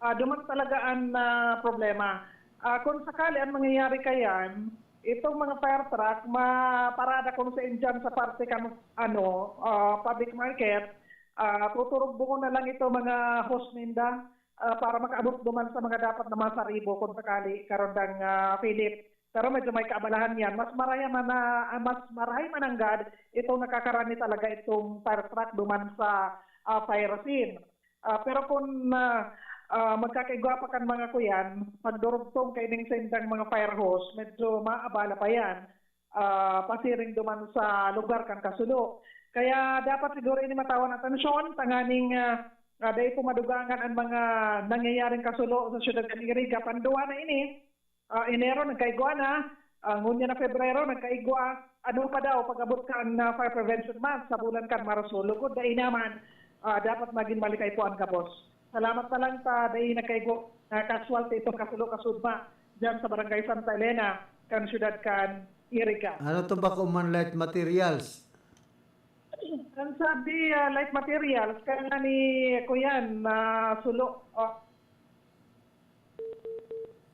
Ah, duman talaga an, ah, problema. Ah, kung sakali an mangyayari kayan, itong mga fire truck, maparada kung sa indyan sa parte kan, ano, ah, public market, ah, tuturugbungon na lang ito mga hose ninda, ah, para makaabot duman sa mga dapat na masaribo kung sakali, Karondang, ah, Philip. Pero medyo may kaabalahan yan. Mas marahay man na, ah, mas marahay man nanggad itong nakakarani talaga itong fire truck duman sa, ah, fire scene. Ah, pero kung, ah, ah, magkakaigwa pa kan mga kuyan, pagdurugtong kaining saindang mga fire hose, medyo maabala pa yan, ah, pasiring duman sa lugar kan kasulo. Kaya dapat siguro ini matawan atensyon, tanganing, ah, ah, dai po madugangan an mga nangyayaring kasulo sa siyudad kan Iriga. Panduwa na ini, ah, Enero nagkaigwa na, ah, ngunyan na Pebrero nagkaigwa. Ano pa daw pag-abot kan, ah, Fire Prevention Month sa bulan kan Marso? Lugod dai naman, ah, dapat magin malikay po an gabos. Salamat na lang ta dai nagkaigwa na casualty itong kasulo kasudma diyan sa Barangay Santa Elena kan siyudad kan Iriga. Ano to ba kung man light materials? Ang sabi, ah, light materials, kaya nga ni kuyan, na sulo. Oh.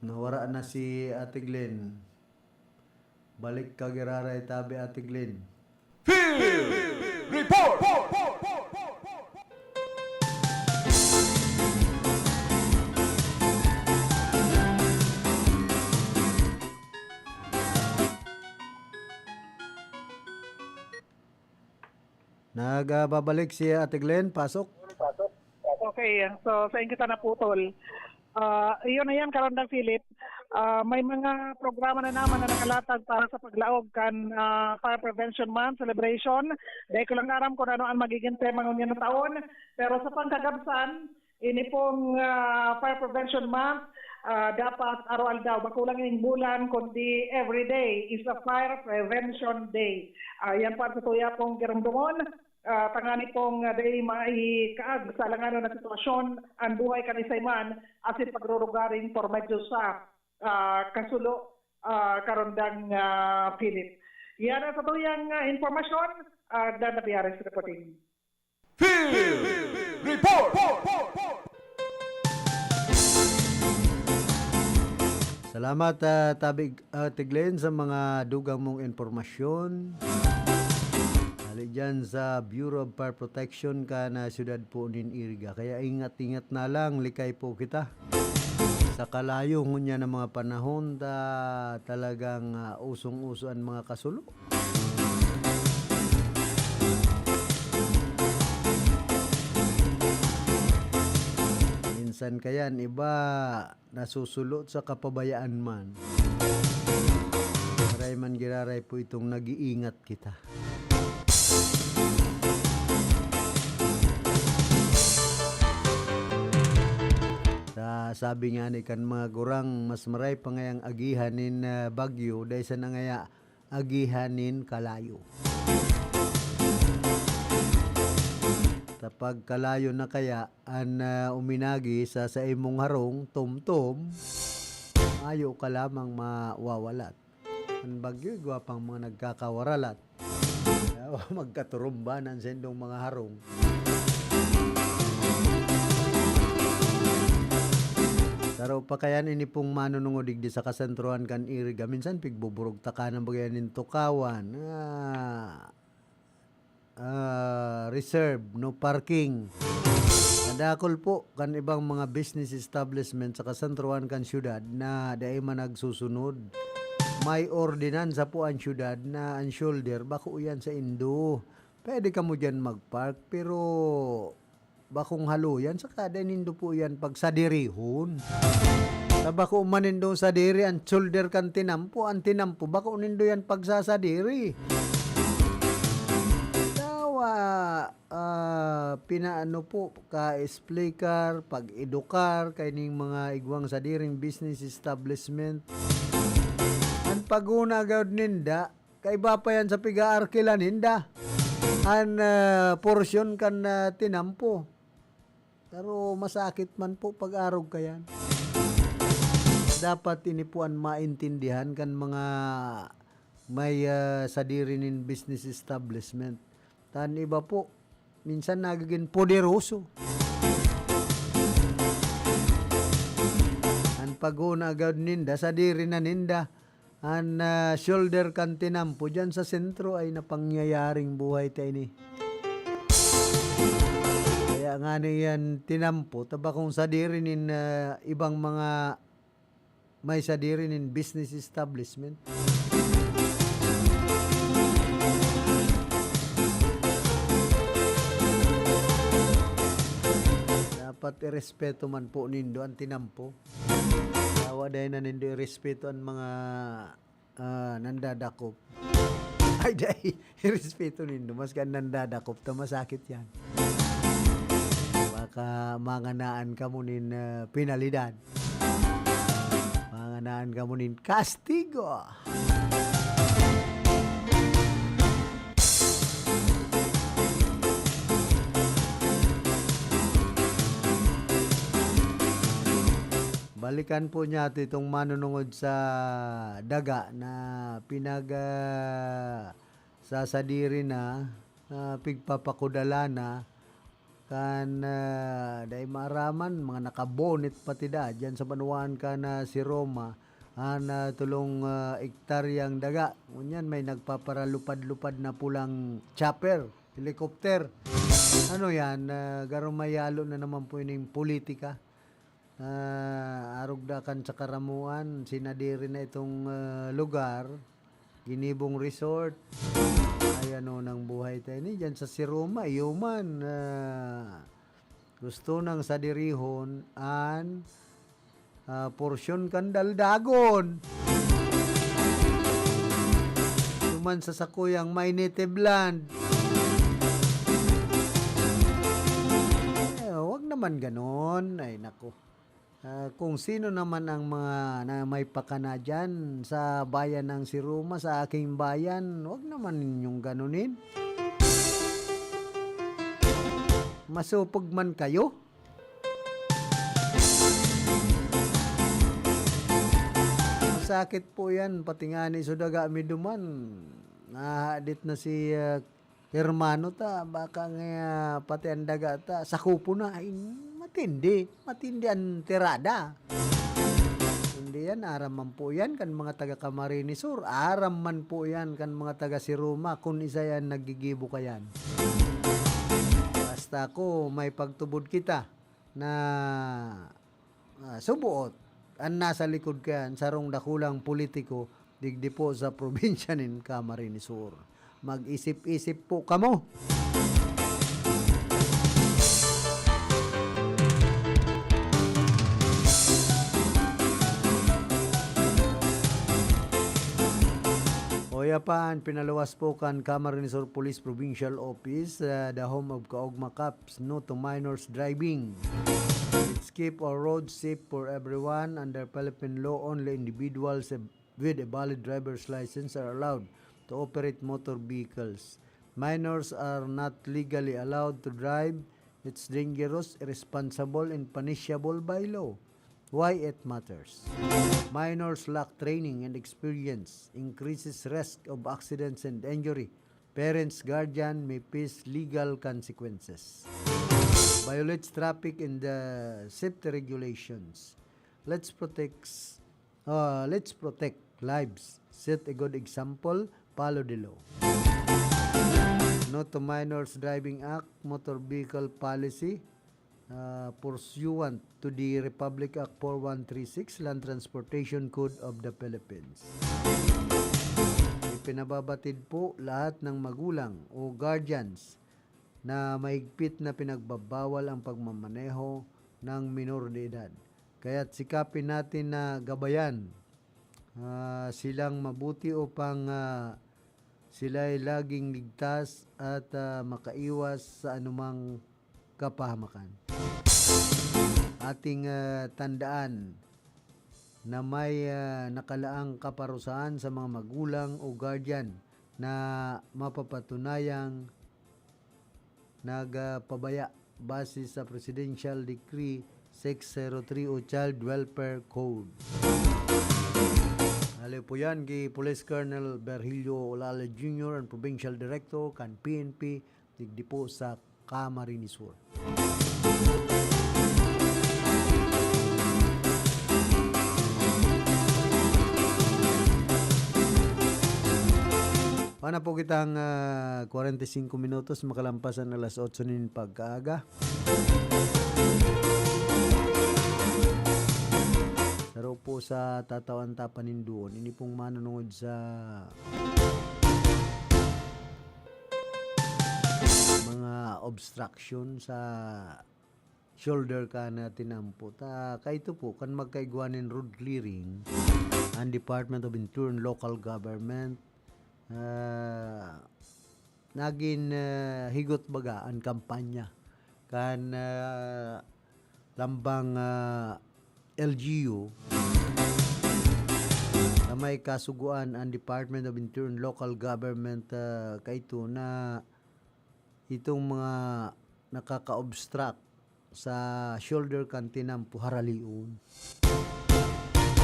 Nawara na si Ate Glenn. Balik ka giraray tabi, Ate Glenn. Field Report! Nagbabalik si Ate Glenn, pasok. Okay, so sain kita naputol. Ah, iyon na yan, Karandang Philip. Ah, may mga programa na naman na nakalatag para sa paglaog kan, ah, Fire Prevention Month celebration. Dai ko lang aram kung ano ang magiging tema ngunyan na taon. Pero sa pangkagabsan, ini pong, ah, Fire Prevention Month, ah, dapat araw-aldaw, bako lang ining bulan, kundi every day is a Fire Prevention Day. Ah, yan po ang satuya pong giromdomon. Ah, tangani pong, ah, dai maikaag sa alanganon na sitwasyon an buhay kan isay man asin pagrurugaring por medyo sa, ah, kasulo, ah, Karandang, ah, Philip. Yan ang satuyang, ah, impormasyon, ah, Dan Nabiares reporting. Field Report! Salamat, ah, Tabig, ah, Tiglen, sa mga dugang mong impormasyon. Hali dyan sa Bureau of Fire Protection kan siyudad po nin Iriga. Kaya ingat-ingat na lang, likay po kita. Sa kalayo ngunyan ng mga panahon, ta-, talagang, ah, usong-uso ang mga kasulo. Minsan kaya an iba nasusulot sa kapabayaan man. Giraray man giraray po itong nag-iingat kita. Sa sabi nga ni kan mga gurang, mas maray pa ngayang agihan nin, ah, bagyo dai sana ngaya agihan nin kalayo. Sa pagkalayo na kaya an, ah, uminagi sa saimong harong, tumtom, mayo ka lamang mawawalat. An bagyo, igwa pang mga nagkakawaralat. Kaya magkaturumbanan sa indong mga harong. Saro pa kayan ini pong manunungod digdi sa kasentrohan kan Iriga. Minsan pigbuburugtakan ang bagay nin tukawan. Ah, ah, reserve, no parking. Kadakol po kan ibang mga business establishment sa kasentrohan kan syudad na dai man nagsusunod. May ordinansa po ang syudad na ang shoulder, bako iyan sa indo. Pwede kamo diyan mag-park, pero bakong haloyan, saka dai nindo po iyan pagsadirihon. Sa bako man nindong sadiri, ang shoulder kan tinampo, ang tinampo, bako nindo yan pagsasadiri. Dawa, ah, pinaano po, ka-explicar, pag-edukar, kaining mga igwang sadiring business establishment. Ang paguna gawd ninda, kaiba pa yan sa piga-arkila ninda. An, ah, porsyon kan, ah, tinampo. Pero masakit man po pag-arog kayan. Dapat ini po an maintindihan kan mga may, ah, sadiri nin business establishment. Tan iba po, minsan nagiging poderoso. An paguna gawd ninda, sadiri na ninda. An, ah, shoulder kan tinampo diyan sa sentro ay napangyayaring buhay ta ini. Kaya nga niyan tinampo, ta bakong sadiri nin, ah, ibang mga may sadiri nin business establishment. Dapat irespeto man po nindo an tinampo. Yawa dai na nindo irespeto an mga, ah, nandadakop. Ay, dai. Irespeto nindo. Maski an nandadakop ta masakit yan. Baka manganaan kamo nin, ah, penalidad. Manganaan kamo nin kastigo. Balikan po niya itong manunungod sa daga na pinag, ah, sasadiri na, ah, pigpapakudala na kan, ah, dai maaraman, mga nakabonet pati da, diyan sa banwaan kan, ah, si Roma, an, ah, tolong, ah, ektaryang daga. Ngunyan may nagpaparalupad-lupad na pulang chopper, helicopter. Ano yan? Ah, garo mayalo na naman po ining politika. Ah, arog da kan sa karamuan, sinadiri na itong, ah, lugar, ginibong resort. Ay, ano nang buhay tayo ni? Diyan sa si Roma, iyo man, ah, gusto nang sadirihon an, ah, porsyon kan Daldagon. Duman sa sakuyang may native land. Eh, wag naman ganon. Ay, naku. Ah, kung sino naman ang mga na may pakana diyan sa bayan ng si Roma, sa aking bayan, wag naman ninyong ganunin. Masupog man kayo. Masakit po yan, pati nga ni Sudaga mi duman. Nahahadit na si, ah, hermano ta, baka nga pati ang daga ta, sakupon na. Ay, matindi, matindi ang tirada. Hindi yan, aram man po yan kan mga taga Camarines Sur. Aram man po yan kan mga taga Siruma, kung isa yan naggigibo ka yan. Basta ako, may pagtubod kita na, ah, subuot. An nasa likod kayan, sarong dakulang politiko, digdi po sa probinsya nin Camarines Sur. Mag-isip-isip po kamo. Oya pa, an pinaluwas po kan Camarines Sur Police Provincial Office, ah, the home of Kaogma Cops, no to minors driving. Let's keep our roads safe for everyone. Under Philippine law, only individuals with a valid driver's license are allowed to operate motor vehicles. Minors are not legally allowed to drive. It's dangerous, irresponsible, and punishable by law. Why it matters? Minors lack training and experience, increases risk of accidents and injury. Parents, guardian may face legal consequences. Violates traffic and the safety regulations. Let's protect, uh, let's protect lives. Set a good example. Follow the law. No to Minors Driving Act, Motor Vehicle Policy, ah, pursuant to the Republic Act four one three six, Land Transportation Code of the Philippines. Ipinababatid po lahat ng magulang o guardians na mahigpit na pinagbabawal ang pagmamaneho ng minor de edad. Kaya't sikapin natin na gabayan, ah, silang mabuti upang, ah, sila'y laging ligtas at, ah, makaiwas sa anumang kapahamakan. Ating, ah, tandaan na may, ah, nakalaang kaparusahan sa mga magulang o guardian na mapapatunayang nagpabaya base sa Presidential Decree six zero three o Child Welfare Code. Hali po yan kay Police Colonel Virgilio Olale Junior, ang Provincial Director kan P N P, digdi po sa Camarines Sur. Pana po kitang, ah, kwarenta y singko minutos makalampas an alas otso nin pagkaaga. Saro po sa tatawan ta paninduon, ini pong manunungod sa mga obstruction sa shoulder kan, ah, tinampo. Ta kaito po, kan magkaigwa nin road clearing, ang Department of Interior and Local Government, ah, nagin, ah, higot baga an kampanya kan, ah, lambang, ah, L G U na may kasugoan ang Department of Interior and Local Government, ah, kaito na itong mga nakaka-obstruct sa shoulder kan tinampo, haralion.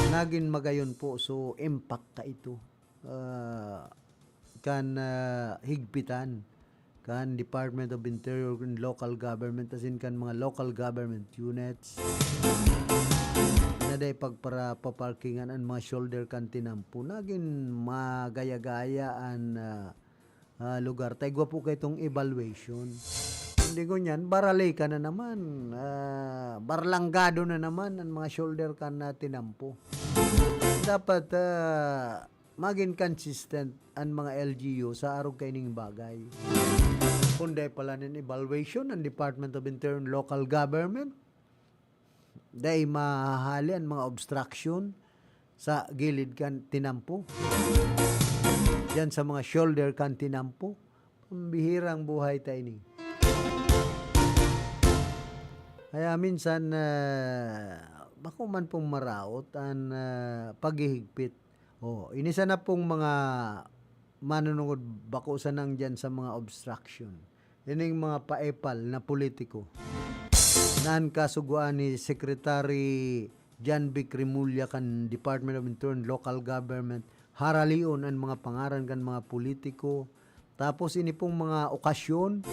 Nagin magayon po, so impact kaito, ah, kan, ah, higpitan kan Department of Interior and Local Government, asin kan mga local government units na dai pagparapaparkingan an mga shoulder kan tinampo. Nagin magaya-gaya an, ah, ah, lugar. Ta igwa po kaitong evaluation. Kundi ngunyan, baralay ka na naman, ah, barlanggado na naman ang mga shoulder kan, ah, tinampo. Dapat, ah, magin consistent an mga L G U sa arog kaining bagay. Kun dai pala nin evaluation ang Department of Interior and Local Government, dai mahahali an mga obstruction sa gilid kan tinampo. Diyan sa mga shoulder kan tinampo. Pambihirang buhay ta ini. Kaya minsan, ah, bako man pong maraot an, ah, paghihigpit. Oh, ini sana pong mga manunungod, bako sanang diyan sa mga obstruction. Ining mga paepal na politiko na an kasugoan ni Secretary John Vic Remulla kan Department of Interior and Local Government, haralion an mga pangaran kan mga politiko. Tapos ini pong mga okasyon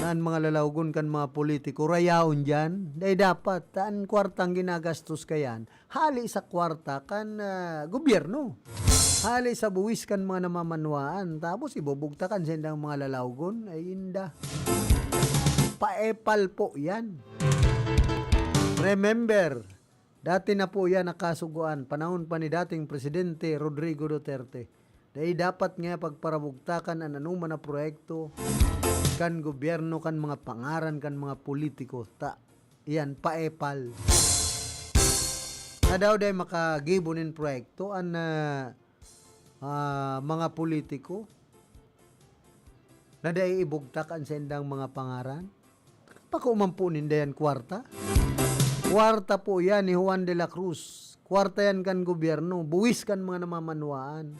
na an mga lalawgon kan mga politiko, rayaon diyan. Dai dapat, ta an kwartang ginagastos kayan, hali sa kwarta kan, ah, gobyerno. Hali sa buwis kan mga namamanwaan. Tapos ibubugtakan sa indang mga lalawgon. Ay, inda. Paepal po yan. Remember, dati na po yan nakasugoan, panahon pa ni dating Presidente Rodrigo Duterte. Dai dapat nga pagparabugtakan an anoman na proyekto kan gobyerno, kan mga pangaran kan mga politiko. Ta, iyan, paepal. Na daw dai makagibo nin proyekto an, ah, ah, mga politiko na dai ibugtak an saindang mga pangaran. Bako man po ninda yan kwarta. Kwarta po yan ni Juan de la Cruz. Kwarta yan kan gobyerno. Buwis kan mga namamanwaan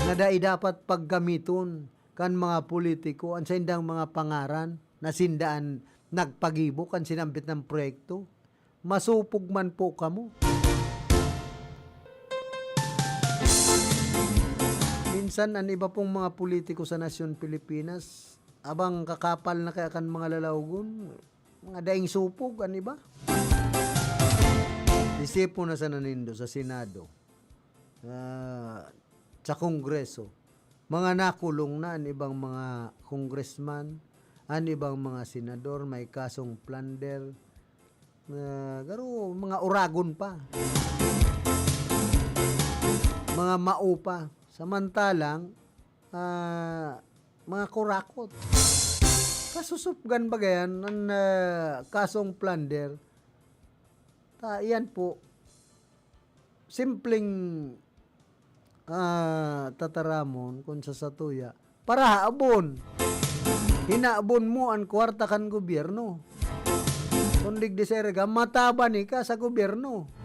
na dai dapat paggamiton kan mga politiko an saindang mga pangaran na sinda an nagpagibo kan sinambit na proyekto. Masupog man po kamo. Minsan, an iba pong mga politiko sa nasyon Pilipinas, abang kakapal na kaya kan mga lalawgon, mga daing supog, an iba. Isipon na sana nindo sa Senado, ah, sa Kongreso, mga nakulong na an ibang mga congressman, an ibang mga senador, may kasong plunder, na garo, mga oragon pa. Mga mao pa. Samantalang, ah, mga kurakot. Kasusupgan baga yan, an, ah, kasong plunder. Ta, iyan po, simpleng, ah, tataramon kun sa satuya, parahabon. Hinabon mo an kwarta kan gobyerno. Kun digdi sa ere ka, mataban ika sa gobyerno.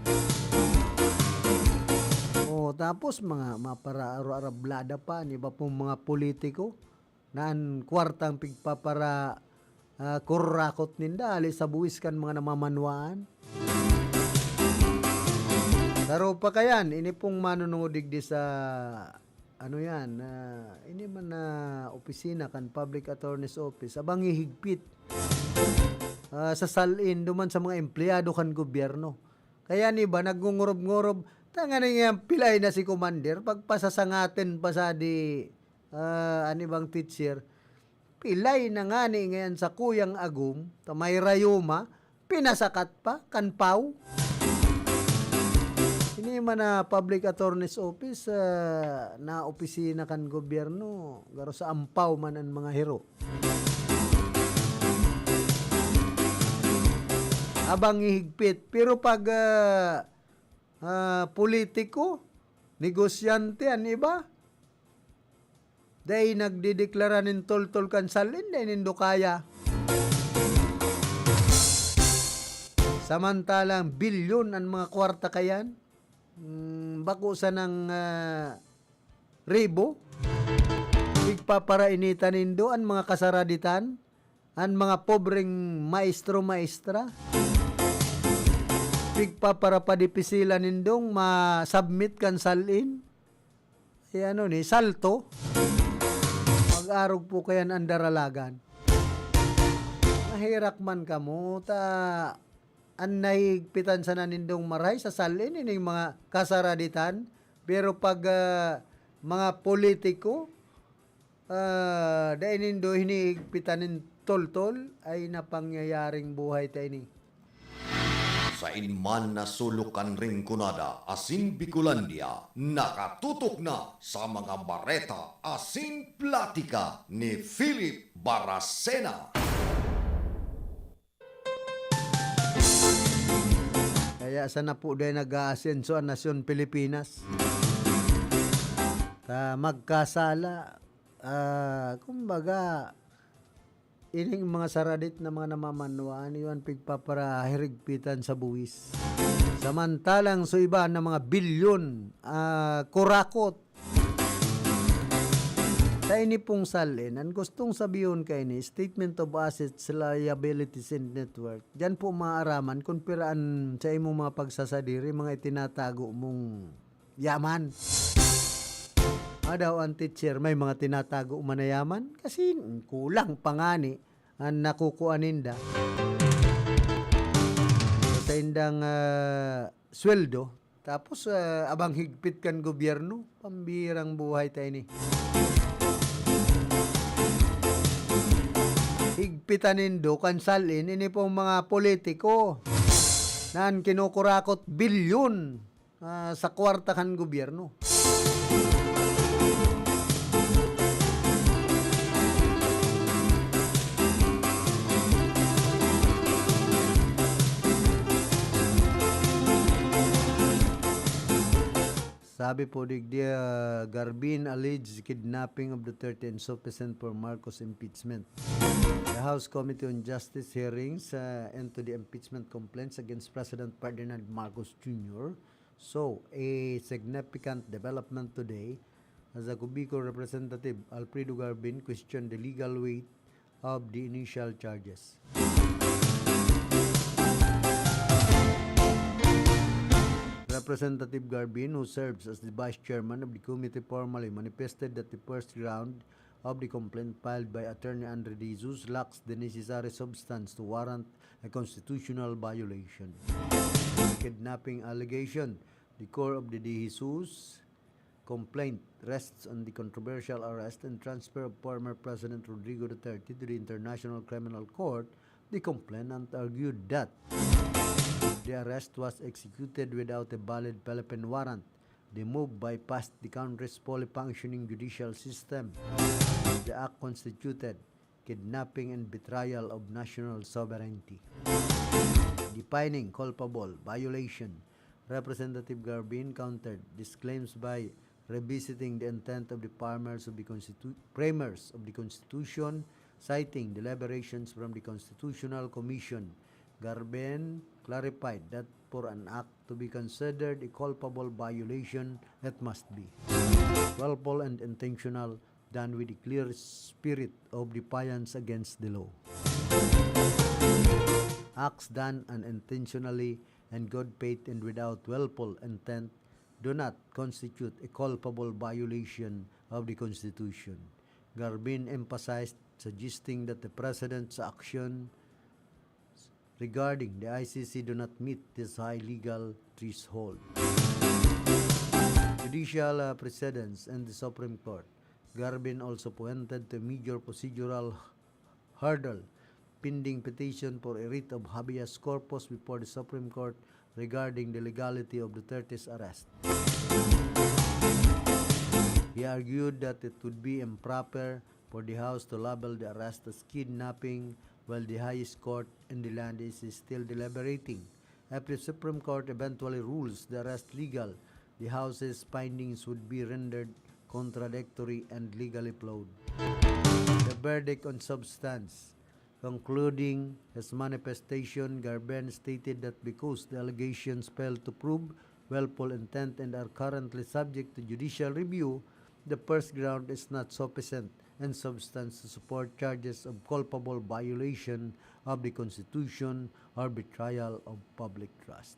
O, tapos mga maparaaro-arablada pa an iba pong mga politiko na an kwartang pigpapara-, ah, kurakot ninda hali sa buwis kan mga namamanwaan. Saro pa kayan, ini pong manunungod digdi sa, ano yan, ah, ini man na opisina kan Public Attorney's Office, abang hihigpit, ah, sa sal-in duman sa mga empleyado kan gobyerno. Kaya an iba, nagngungurob-ngurob, tanganing yan, pilay na si Commander, pagpasasangatin pa sa di, ah, an ibang teacher. Pilay na ngani ngayan sa kuyang agom, ta may rayuma, pinasakat pa, kan paw. Ini man na Public Attorney's Office, ah, na opisina kan gobyerno, garo sa ampaw man an mga hiro. abang hihigpit. Pero pag, ah, ah, politiko, negosyante, an iba, dai nagdedeklara nin toltol kan salin, dai nindo kaya. Samantalang bilyon an mga kwarta kayan, mm, bako sanang, ah, ribo, pigpaparainitan nindo an mga kasaraditan, an mga pobreng maestro-maestra, pigpaparapadipisilan nindong ma-submit kan salin. Eh, ano ni, salto? Mag-arog po kayan an daralagan. Maherak man kamo, ta an nahigpitan sana nindong marahay sa salin, ining mga kasaraditan. Pero pag, ah, mga politiko, ah, dai nindo hinihigpitan nin toltol, ay napangyayaring buhay ta ini. Sain man na sulok kan Rinconada asin Bicolandia, nakatutok na sa mga bareta asin platika ni Philip Baracena. Kaya sana po dai nag-aasenso an nasyon Pilipinas. Ta magkasala, ah, kumbaga, ining mga saradit na mga namamanwaan, iyo an pigpaparahirigpitan sa buwis. Samantalang so iba na mga bilyon, ah, kurakot. Sa ini pong salin, an gustong sabihon kaini, statement of assets, liabilities, and net worth. Diyan po maaaraman kung pira an sa imong mga pagsasadiri, mga itinatago mong yaman. Adaw an teacher, may mga tinatago man na yaman kasi kulang pa ngani an nakukua ninda. Sa indang, ah, sweldo, tapos, ah, abang higpit kan gobyerno, pambihirang buhay ta ini. Higpitan nindo kan salin, ini pong mga politiko na an kinukurakot bilyon, ah, sa kwarta kan gobyerno. Sabi po digdi, ah, Garbin alleged kidnapping of Duterte insufficient for Marcos impeachment. The House Committee on Justice hearings, ah, into the impeachment complaints against President Ferdinand Marcos Junior So, a significant development today as the COBICO representative Alfredo Garbin questioned the legal weight of the initial charges. Representative Garbin, who serves as the vice chairman of the committee, formally manifested that the first round of the complaint filed by Attorney Andre De Jesus lacks the necessary substance to warrant a constitutional violation. The kidnapping allegation, the core of the De Jesus complaint, rests on the controversial arrest and transfer of former President Rodrigo Duterte to the International Criminal Court. The complainant argued that the arrest was executed without a valid Philippine warrant. The move bypassed the country's fully functioning judicial system. The act constituted kidnapping and betrayal of national sovereignty. Defining culpable violation, Representative Garbin countered these claims by revisiting the intent of the framers of the Constitu-, framers of the Constitution, citing deliberations from the Constitutional Commission. Garbin clarified that for an act to be considered a culpable violation, it must be willful and intentional, done with a clear spirit of defiance against the law. Acts done unintentionally, in good faith and without willful intent do not constitute a culpable violation of the Constitution, Garbin emphasized, suggesting that the President's action regarding the I C C do not meet this high legal threshold. Judicial, uh, precedents and the Supreme Court. Garbin also pointed to a major procedural hurdle, pending petition for a writ of habeas corpus before the Supreme Court regarding the legality of Duterte's arrest. He argued that it would be improper for the House to label the arrest as kidnapping while the highest court in the land is still deliberating. If the Supreme Court eventually rules the arrest legal, the House's findings would be rendered contradictory and legally flawed. The verdict on substance. Concluding his manifestation, Garben stated that because the allegations fail to prove willful intent and are currently subject to judicial review, the first ground is not sufficient in substance to support charges of culpable violation of the Constitution or betrayal of public trust.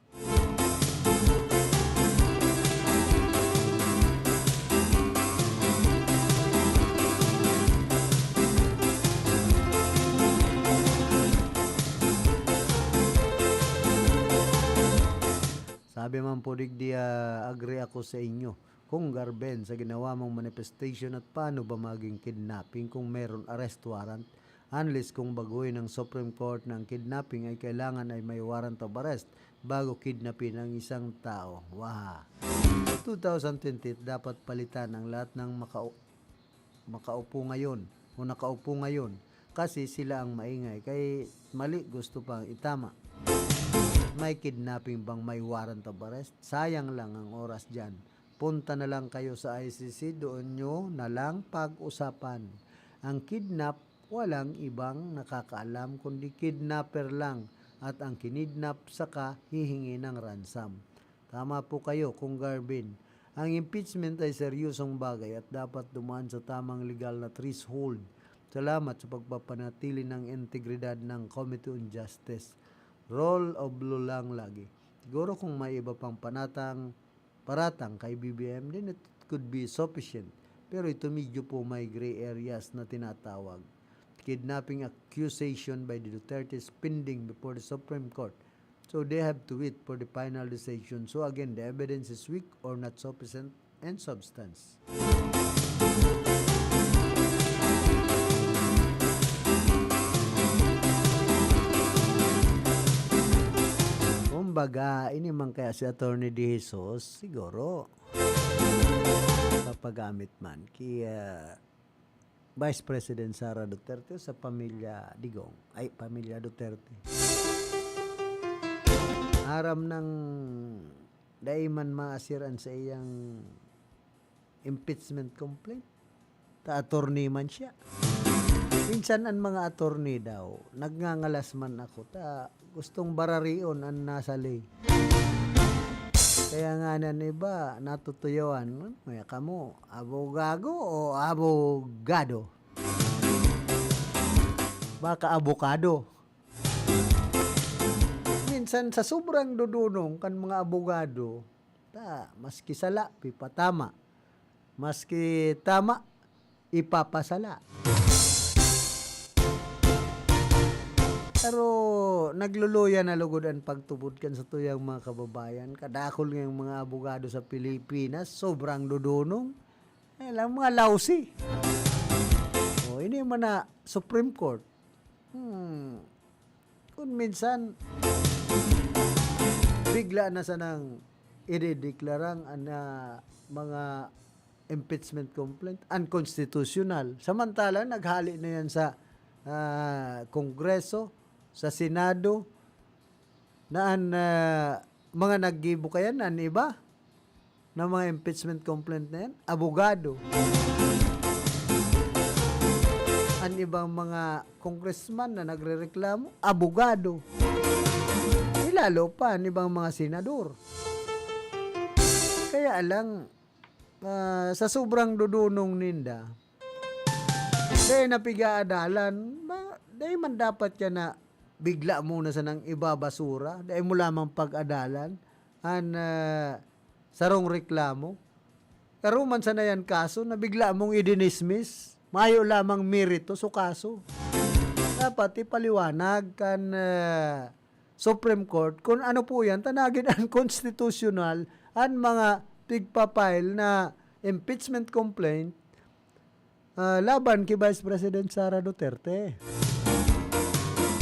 Sabi man po digdi, ah, agree ako sa inyo. Kung Garben, sa ginawa mong manifestation, at paano ba maging kidnapping kung meron arrest warrant? Unless kung baguhin ng Supreme Court na ang kidnapping ay kailangan ay may warrant of arrest bago kidnapin ang isang tao. Waha! Two thousand twenty, dapat palitan ang lahat ng makau-, makaupo ngayon o nakaupo ngayon kasi sila ang maingay. Kay mali, gusto pang itama. May kidnapping bang may warrant of arrest? Sayang lang ang oras dyan. Punta na lang kayo sa I C C, doon nyo na lang pag-usapan. Ang kidnap, walang ibang nakakaalam kundi kidnapper lang at ang kinidnap saka hihingi ng ransom. Tama po kayo, Kong Garvin. Ang impeachment ay seryosong bagay at dapat dumaan sa tamang legal na threshold. Salamat sa pagpapanatili ng integridad ng Committee on Justice. Rule of law lang lagi. Siguro kung may iba pang panatang, paratang kay B B M, then it could be sufficient. Pero ito medyo po may gray areas na tinatawag. Kidnapping accusation by the Duterte is pending before the Supreme Court. So they have to wait for the final decision. So again, the evidence is weak or not sufficient in substance. Kumbaga, ini man kaya si Attorney De Jesus, siguro, papagamit man ki, ah, Vice President Sara Duterte sa pamilya Digong, ay, pamilya Duterte. Aram nang dai man maasir an saiyang impeachment complaint. Ta attorney man siya. Minsan an mga attorney daw, nagngangalas man ako, ta gustong bararion an nasa lay. Kaya nga nan iba, natutuyoan, "Maya kamo, abogago o abogado?" Baka abokado. Minsan sa sobrang dudunong kan mga abogado, ta, maski sala, pipatama. Maski tama, ipapasala. Pero nagluluya na lugod an pagtubod kan satuyang mga kababayan. Kadakul ngayang mga abogado sa Pilipinas, sobrang dudunong. Ayan lang, mga lousy. O, ini man na Supreme Court. Hmm. Kung minsan, bigla na sanang idedeklarang an, ah, mga impeachment complaint unconstitutional. Samantala, naghali na yan sa, ah, Kongreso, sa Senado, na an, ah, mga naggibo kayan, an iba na mga impeachment complaint na yan, abogado. An ibang mga congressman na nagrereklamo, abogado. E lalo pa an ibang mga senador. Kaya lang, ah, sa sobrang dudunong ninda, dai na pig-aadalan, ba, dai man dapat yan na bigla mo na sanang ibabasura, dai mo lamang pag-adalan an, ah, sarong reklamo. Karo man sana yan kaso na bigla mong idinismiss, mayo lamang merito so kaso. Dapat ipaliwanag kan, ah, Supreme Court kung ano po yan, ta nagin unconstitutional an mga tigpa-file na impeachment complaint, ah, laban ki Vice President Sara Duterte.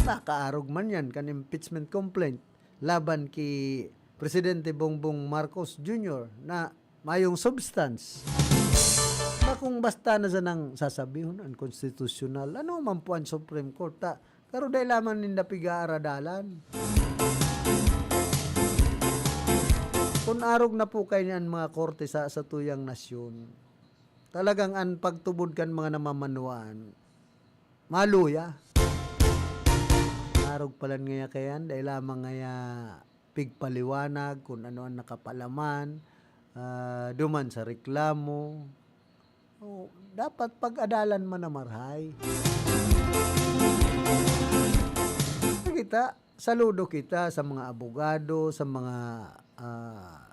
Nakaarog man yan kan impeachment complaint laban ki Presidente Bongbong Marcos Junior na mayong substance. Bakong basta na sanang sasabihon unconstitutional, ano man po an Supreme Court, ta Pero dai lamang ninda pig-aaradalan. Kun arog na po kaini an mga korte sa satuyang nasyon, talagang an pagtubod kan mga namamanwaan, maluya. Arog palan ngaya kaiyan, dai lamang ngaya pigpaliwanag kun ano an nakapalaman, ah, duman sa reklamo. O, dapat pag-adalan man na marahay. Kita, saludo kita sa mga abogado, sa mga, ah,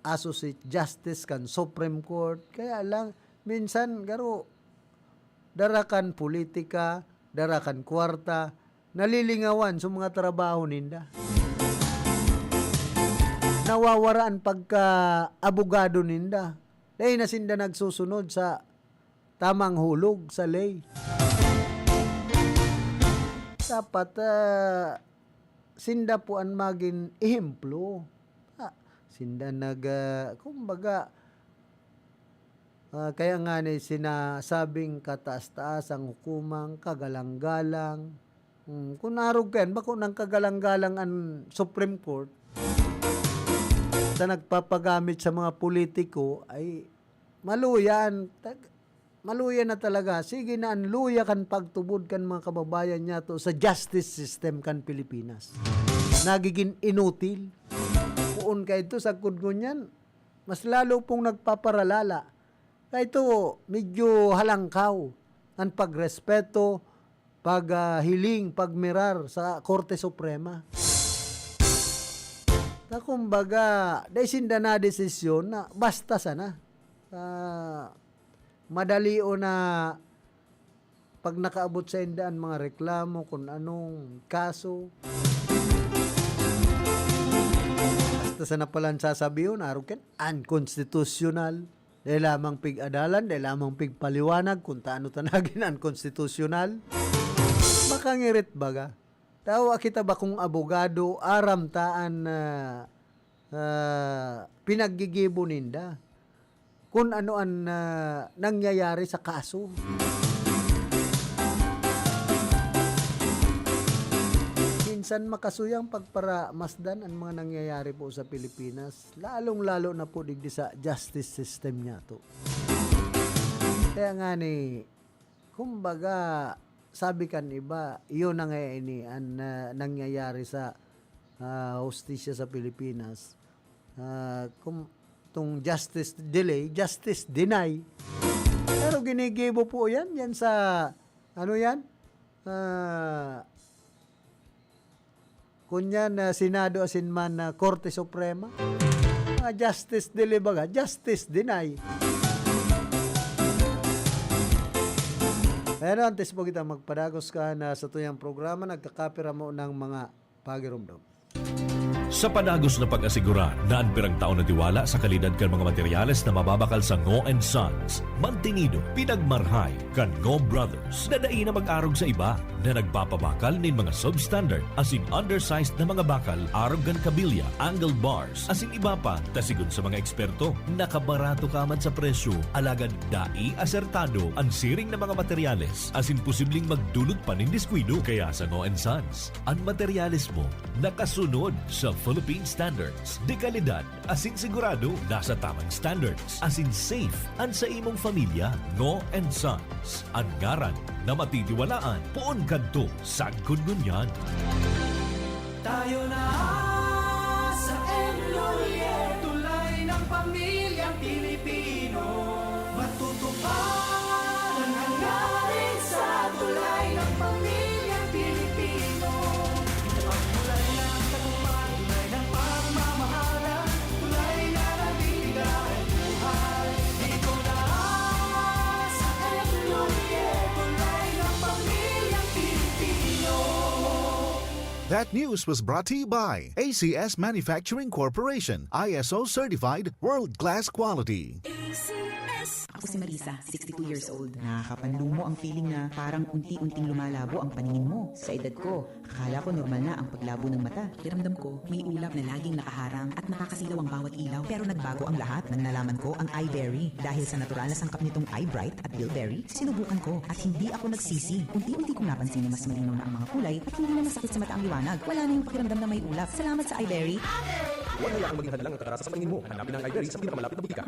Associate Justice kan Supreme Court. Kaya lang, minsan, garo, dara kan politika, dara kan kwarta, nalilingawan sa mga trabaho ninda. Nawawara an pagka-abogado ninda. Dai na sinda nagsusunod sa tamang hulog sa ley. Dapat, ah, sinda po an magin ehemplo. Ah, sinda nag, ah, kumbaga, ah, kaya nga ni sinasabing kataas-taas ang hukumang kagalang-galang. Hmm, kun arog kayan, bako nang kagalang-galang an Supreme Court sa nagpapagamit sa mga politiko, ay maluya an tag-, maluya na talaga. Sige na an luya kan pagtubod kan mga kababayan niyato sa justice system kan Pilipinas. Nagigin inutil. Poon kaidto, sagkod ngunyan, mas lalo pong nagpaparalala. Kaidto, medyo halangkaw an pagrespeto, pag, ah, hiling, pagmirar sa Korte Suprema. Na kumbaga, dai sinda nadesisyon na basta sana. Ah, madali o na pag nakaabot sainda an mga reklamo, kun anong kaso. Basta sana palan sasabihon, arog kan, unconstitutional. Dai lamang pig-adalan, dai lamang pigpaliwanag kun tano ta nagin unconstitutional. Makangirit baga. Tawa kita bakong abogado, aram ta an, ah, ah, pinaggigibo ninda. Kun ano an, ah, nangyayari sa kaso. Minsan makasuyang pagparamasdan an mga nangyayari po sa Pilipinas, lalong-lalo na po digdi sa justice system niyato. Kaya nga ni, kumbaga, sabi kan iba, iyon na nga ini an, ah, nangyayari sa, ah, hustisya sa Pilipinas. Ah, kum-, tong justice delay, justice deny. Pero ginigibo po yan, yan sa, ano yan? Ah, Kunyan na Senado asin man na Korte Suprema. Mga justice dili baga, justice deny. Ayan, antes po kita magpadagos ka na sa tuyang programa, nagkakapira mo ng mga pagirumdom. Sa padagos na pag-asigurar na an pirang taon na tiwala sa kalidad kan mga materyales na mababakal sa Ngo and Sons, mantinido, pinagmarhay kan Ngo Brothers na dai na mag-arog sa iba na nagpapabakal nin mga substandard asin undersized na mga bakal arog kan kabilya, angle bars, asin iba pa, ta sigon sa mga eksperto, nakabarato ka man sa presyo, alagad dai asertado an siring na mga materyales asin posibleng magdulot pa nin diskuido. Kaya sa Ngo and Sons, an materyales mo nakasunod sa Philippine standards, de kalidad asin sigurado nasa tamang standards asin safe an sa imong pamilya. Ngo and Sons, an ngaran na matitiwalaan poon kadto sagkod ngunyan. Tayo na sa M Lhuillier, tulay ng pamilyang Pilipino. Matutupad ang hangarin sa tulay ng pamilyang Pilipino. Tulay ng tagumpay, tulay ng pagmamahalan, tulay na nagbibigay buhay. Dito na sa M Lhuillier, tulay ng pamilyang Pilipino. That news was brought to you by A C S Manufacturing Corporation, I S O certified, world-class quality. A C S. Ako si Marisa, sixty-two years old. Nakakapanlumo ang feeling na parang unti-unting lumalabo ang paningin mo. Sa edad ko, akala ko normal na ang paglabo ng mata. Pakiramdam ko, may ulap na laging nakaharang at nakakasilaw ang bawat ilaw. Pero nagbago ang lahat nang nalaman ko ang iBerry. Dahil sa natural na sangkap nitong iBright at Bilberry, sinubukan ko at hindi ako nagsisi. Unti-unti kong napansin na mas malinaw na ang mga kulay at hindi na masakit sa mata ang liwanag. Wala na yung pakiramdam na may ulap. Salamat sa iBerry. Huwag hayaan maging hadlang ang kagarasan sa paningin mo. Hanapin ang iBerry sa pinakamalapit na butika.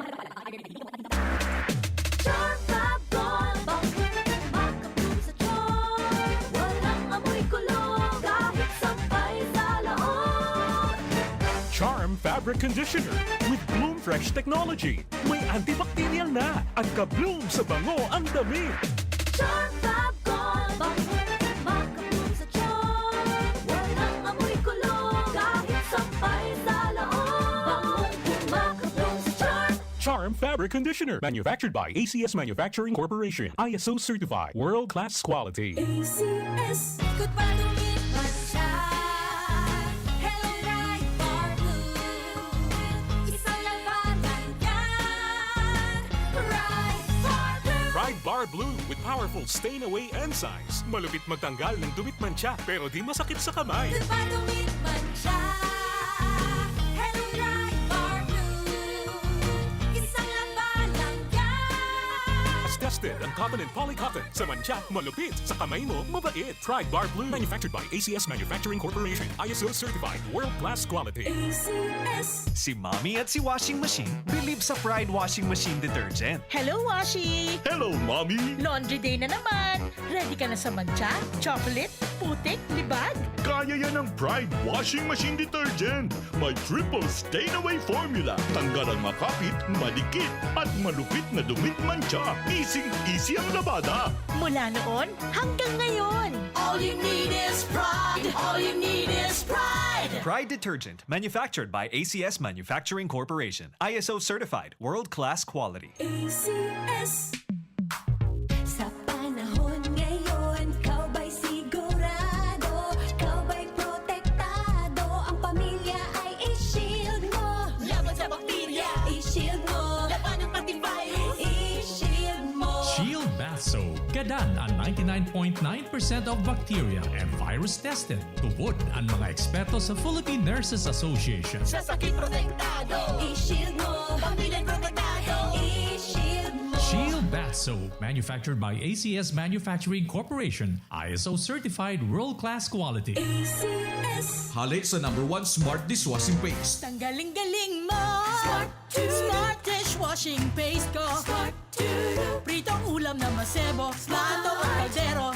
Charm Fab Gold, bangkong makabloom sa charm. Walang amoy kulog, kahit sampay sa laon. Charm Fabric Conditioner with Bloom Fresh Technology. May antibacterial na at ka-bloom sa bango ang damit. Charm Fab Gold, bangkong makabloom sa charm. Walang amoy kulog, kahit sampay sa laon. Bangkong makabloom sa charm. Charm Fabric Conditioner, manufactured by A C S Manufacturing Corporation, I S O certified, world class quality. A C S. Ikot pa, dumit man siya. Hello, Pride Bar Blue. Isang labanan yan. Pride Bar Blue. Pride Bar Blue with powerful stain away enzymes. Malupit magtanggal ng dumit mantsa, pero di masakit sa kamay. Ikot pa, dumit man siya. Hello, Pride Bar Blue. Isang labanan yan. Tested ang cotton and polycotton. Sa mantsa, malupit. Sa kamay mo, mabait. Pride Bar Blue. Manufactured by A C S Manufacturing Corporation. I S O certified. World class quality. A C S. Si Mommy at si Washing Machine believe sa Pride Washing Machine Detergent. Hello, Washi! Hello, Mommy! Laundry day na naman! Ready ka na sa mantsa, chocolate, putik, libag? Kaya yan ng Pride Washing Machine Detergent. May triple stain away formula. Tanggal ang makapit, madikit, at malupit na dumit mantsa. Easy-easy ang labada. Mula noon hanggang ngayon. All you need is Pride. All you need is Pride. Pride Detergent, manufactured by A C S Manufacturing Corporation. I S O certified, world-class quality. A C S. Sa panahon ngayon, ikaw ba'y sigurado? Ikaw ba'y protektado? Ang pamilya ay i-shield mo. Laban sa bakterya, i-shield mo. Labanan pati virus, i-shield mo. Shield Bath Soap. Gadan an ninety-nine point nine percent of bacteria and virus tested. Tubod an mga eksperto sa Philippine Nurses Association. Sa sakit protektado, i-shield mo. Pamilya protektado, i-shield mo. Shield Bath Soap, manufactured by A C S Manufacturing Corporation, I S O certified world-class quality. A C S. Hale sa number one smart dishwashing paste. Tanggaling-galing mo! Smart Smart dishwashing paste ko. Smart Pritong ulam na masebo. Plato o kaldero.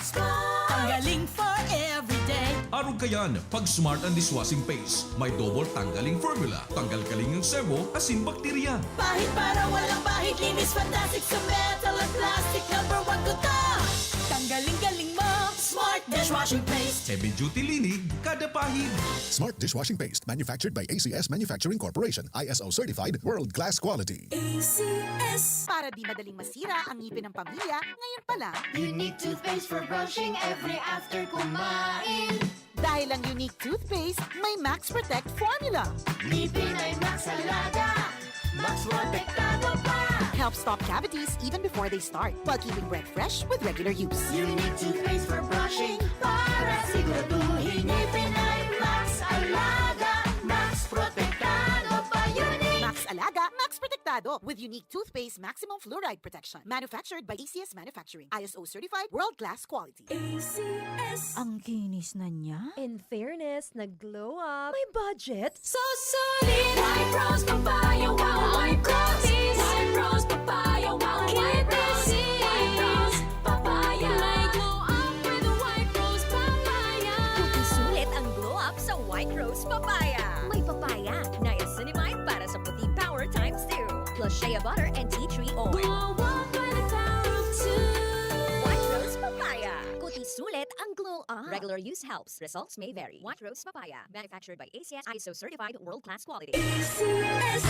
Tanggaling for everyday. Arog kayan, pag Smart ang dishwashing paste, may double tanggaling formula. Tanggal kaling ang sebo, asin bakterya. Pahid para walang bahid. Linis fantastic sa metal at plastic. Number one ko to. Tanggaling-galing mo. Smart dishwashing paste. Heavy duty linig, kada pahid. Smart dishwashing paste, manufactured by A C S Manufacturing Corporation, I S O certified, world class quality. A C S. Para di madaling masira ang ngipin ng pamilya, ngayon pa lang. Unique toothpaste for brushing every after kumain. Dahil ang Unique toothpaste may Max Protect formula. Ngipin ay Max Alaga, Max Protektado pa. Helps stop cavities even before they start, while keeping breath fresh with regular use. Unique toothpaste for brushing para siguraduhin ngipin ay Max Alaga, Max Protektado pa. Unique. Max Alaga, Max Protektado with Unique toothpaste maximum fluoride protection. Manufactured by A C S Manufacturing. I S O certified, world class quality. A C S. Ang kinis na niya. In fairness, nag-glow up. May budget? Susulit! White Rose Papaya, wow! White Rose! White Rose Papaya, wow! White Rose! White Rose Papaya! May glow up with White Rose Papaya! Puti sulit ang glow up sa White Rose Papaya. May papaya, niacinamide para sa puti power times two. Plus shea butter and tea tree oil. Glow up with the power of two. White Rose Papaya. Puti sulit ang glow up. Regular use helps. Results may vary. White Rose Papaya. Manufactured by A C S, I S O certified, world class quality. A C S.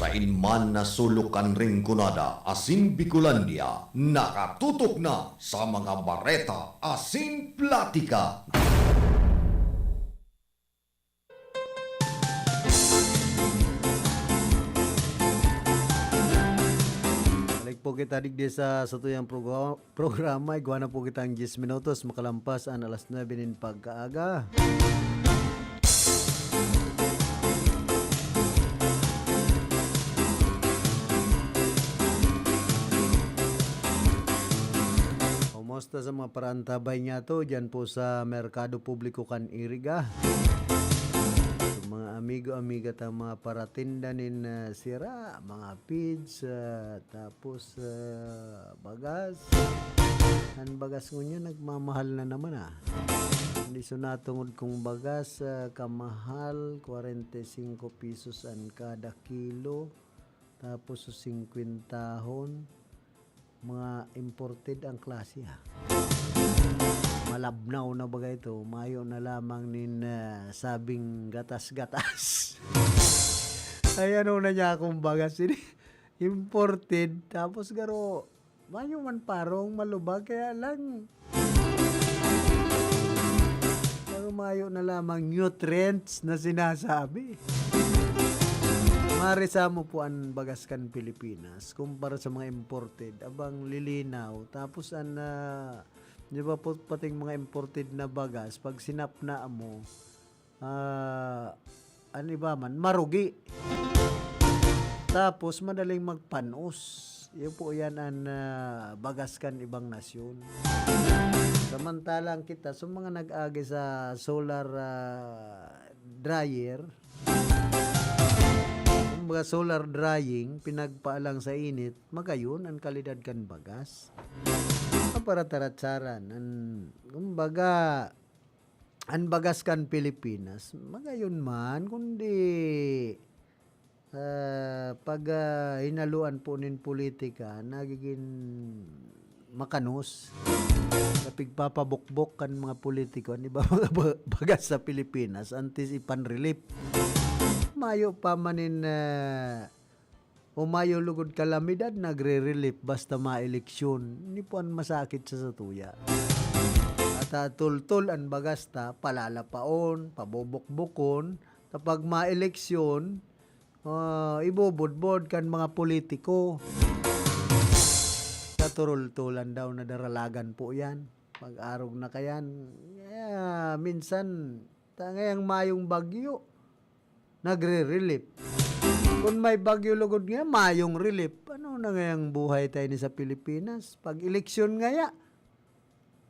Sain man na sulok kan Rinconada asin Bicolandia, nakatutok na sa mga bareta asin platika. Kita digdi sa satuyang progra-, programa, igwa na po kitang diyes minutos makalampas an alas nuebe nin pagkaaga. Kumusta sa mga paraantabay niyato diyan po sa Merkado Publiko kan Iriga? Sa mga amigo-amiga ta mga paratinda nin, ah, sira, mga feeds, ah, tapos, ah, bagas. An bagas ngunyan nagmamahal na naman, ah. Hindi so natungod kung bagas, ah, kamahal, kwarenta y singko pesos an kada kilo. Tapos so singkwentahon, mga imported ang klase, ha. Malabnaw na baga ito, mayo na lamang nin, ah, sabing gatas-gatas. Ay, ano na niya akong bagas ini? Imported, tapos garo, mayo man parong malubag, kaya lang, pero mayo na lamang nutrients na sinasabi. Marisa mo po an bagas kan Pilipinas kumpara sa mga imported, abang lilinaw. Tapos an, ah, di ba po, pating mga imported na bagas, pag sinapna mo, ah, an iba man, marugi. Tapos madaling magpanos. Yun po yan an, ah, bagas kan ibang nasyon. Samantalang kita, sa mga nag-agi sa solar, ah, dryer, kumbaga solar drying, pinagpaalang sa init, magayon an kalidad kan bagas. Aparataratsaran, an, kumbaga, an bagas kan Pilipinas, magayon man, kundi, ah, pag, ah, hinaluan po nin politika, nagiging makanos. Sa pigpapabukbok kan mga politiko, an iba mga ba-, bagas sa Pilipinas, antes ipanrelief. Mayo pa man nin, ah, o mayo lugod kalamidad, nagre-relief basta maeleksyon. Ini po an masakit sa satuya. At, ah, tultol an bagas ta, palalapaon, pabubukbukon. Kapag maeleksyon, ah, ibubudbod kan mga politiko. Katurultulan daw na daralagan po yan. Pag-arog na kayan, yeah, minsan, ta-, ngayang mayong bagyo, nagre-relief. Kun may bagyo lugod nga, mayong relief. Ano na ngayang buhay tayo ni sa Pilipinas? Pag eleksyon ngaya,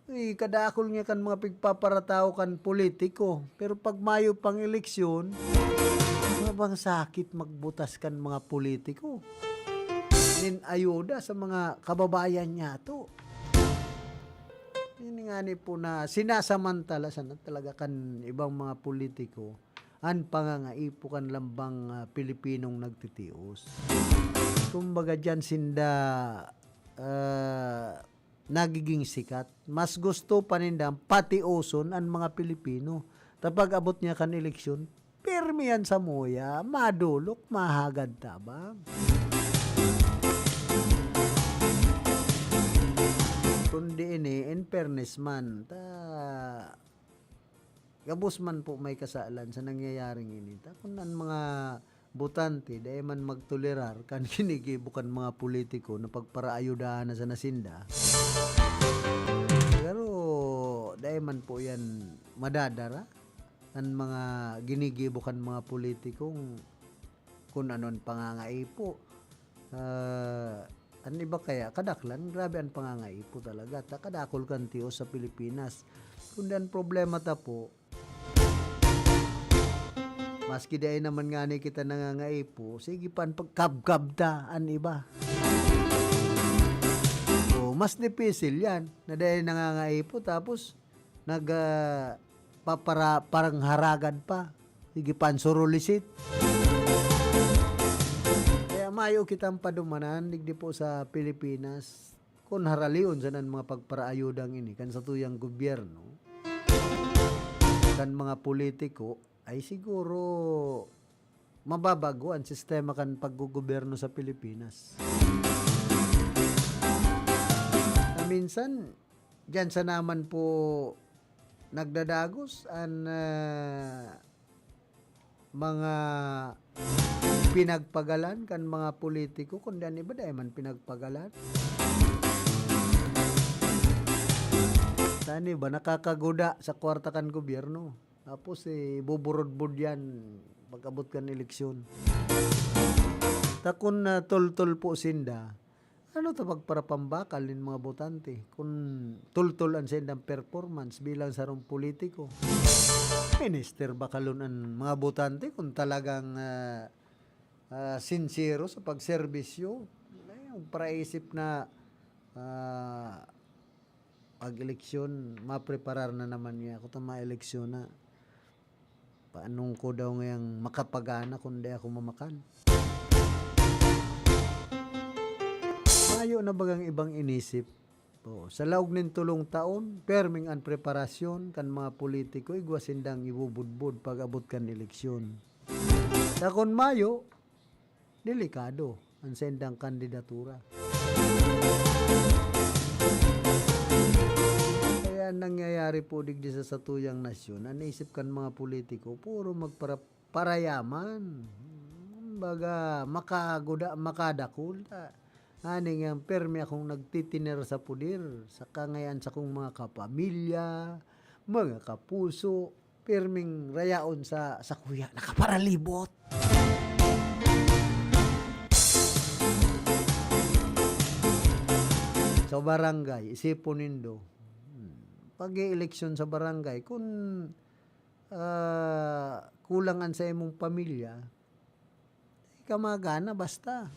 uy, kadakul nga kan mga pigpaparataw kan politiko. Pero pag mayo pang eleksyon, mga bang sakit magbutas kan mga politiko. Nin ayuda sa mga kababayan niyato. Ini ngani po na sinasamantala sana talaga kan ibang mga politiko an pangangaipo kan lambang, ah, Pilipinong nagtitios. Kumbaga, diyan sinda, ah, nagiging sikat. Mas gusto pa nindang patioson an mga Pilipino. Ta pag-abot niya kan eleksyon, pirmi yan sa muya, madolok, mahagad tabang. Kundi ini, in fairness man, ta gabos man po may kasalan sa nangyayaring ini. Ta kun an mga botante dai man magtolerar kan ginigibo kan mga politiko na pagparaayudahan na sana sinda, pero dai man po yan madadara, an mga ginigibo kan mga politikong kun ano an pangangaipo. Ah, an iba kaya, kadaklan, grabe an pangangaipo talaga. Ta kadakul kan tios sa Pilipinas. Kundi an problema ta po, maski dai naman ngani kita nangangaipo, sige pa an pagkabkab ta an iba. So, mas dipisil yan, na dai nangangaipo, tapos nag, ah, papara-, parang haragad pa. Sige, pansurulisit. Kaya mayo kitang padumanan, digdi po sa Pilipinas, kun haralion sana an mga pagparaayudang ini kan satuyang gobyerno, kan mga politiko, ay siguro mababago an sistema kan paggogobyerno sa Pilipinas. Na minsan, diyan sa naman po nagdadagos an, ah, mga pinagpagalan kan mga politiko, kundi an iba dai man pinagpagalan. Sa iba, nakakaguda sa kwarta kan gobyerno. Tapos, eh, buburudbud yan pag-abot kan eleksyon. Ta kun, ah, tultol po sinda, ano ta pagparapambakal nin mga botante kun tultol an saindang performance bilang sarong politiko? Minister bakalon an mga botante kun talagang, ah, ah, sinsero sa pagserbisyo. Ay, magparaisip na, ah, pag-eleksyon, mapreparar na naman niya. Kung tama eleksyon na, paanong ko daw ngayang makapagana kung di ako mamakan? Mayo na bagang ibang inisip? Oo, sa laog nin tolong taon, perming an preparasyon kan mga politiko, igwa sindang ibubudbod pag-abot kan eleksyon. Sa kun mayo, delikado an saindang kandidatura. Kaya nangyayari po digdi sa satuyang nasyon, an isip kan mga politiko, puro magpara-, parayaman. Kumbaga, makaguda-, makadakul. Ah, aning yang permi akong nagtitiner sa puder, saka ngayan sakong mga kapamilya, mga kapuso, pirming rayaon sa sakuya, nakaparalibot. Sa barangay, isipon nindo, hmm, pag-eeleksyon sa barangay, kun, ah, kulang an sa imong pamilya, di ka magana basta.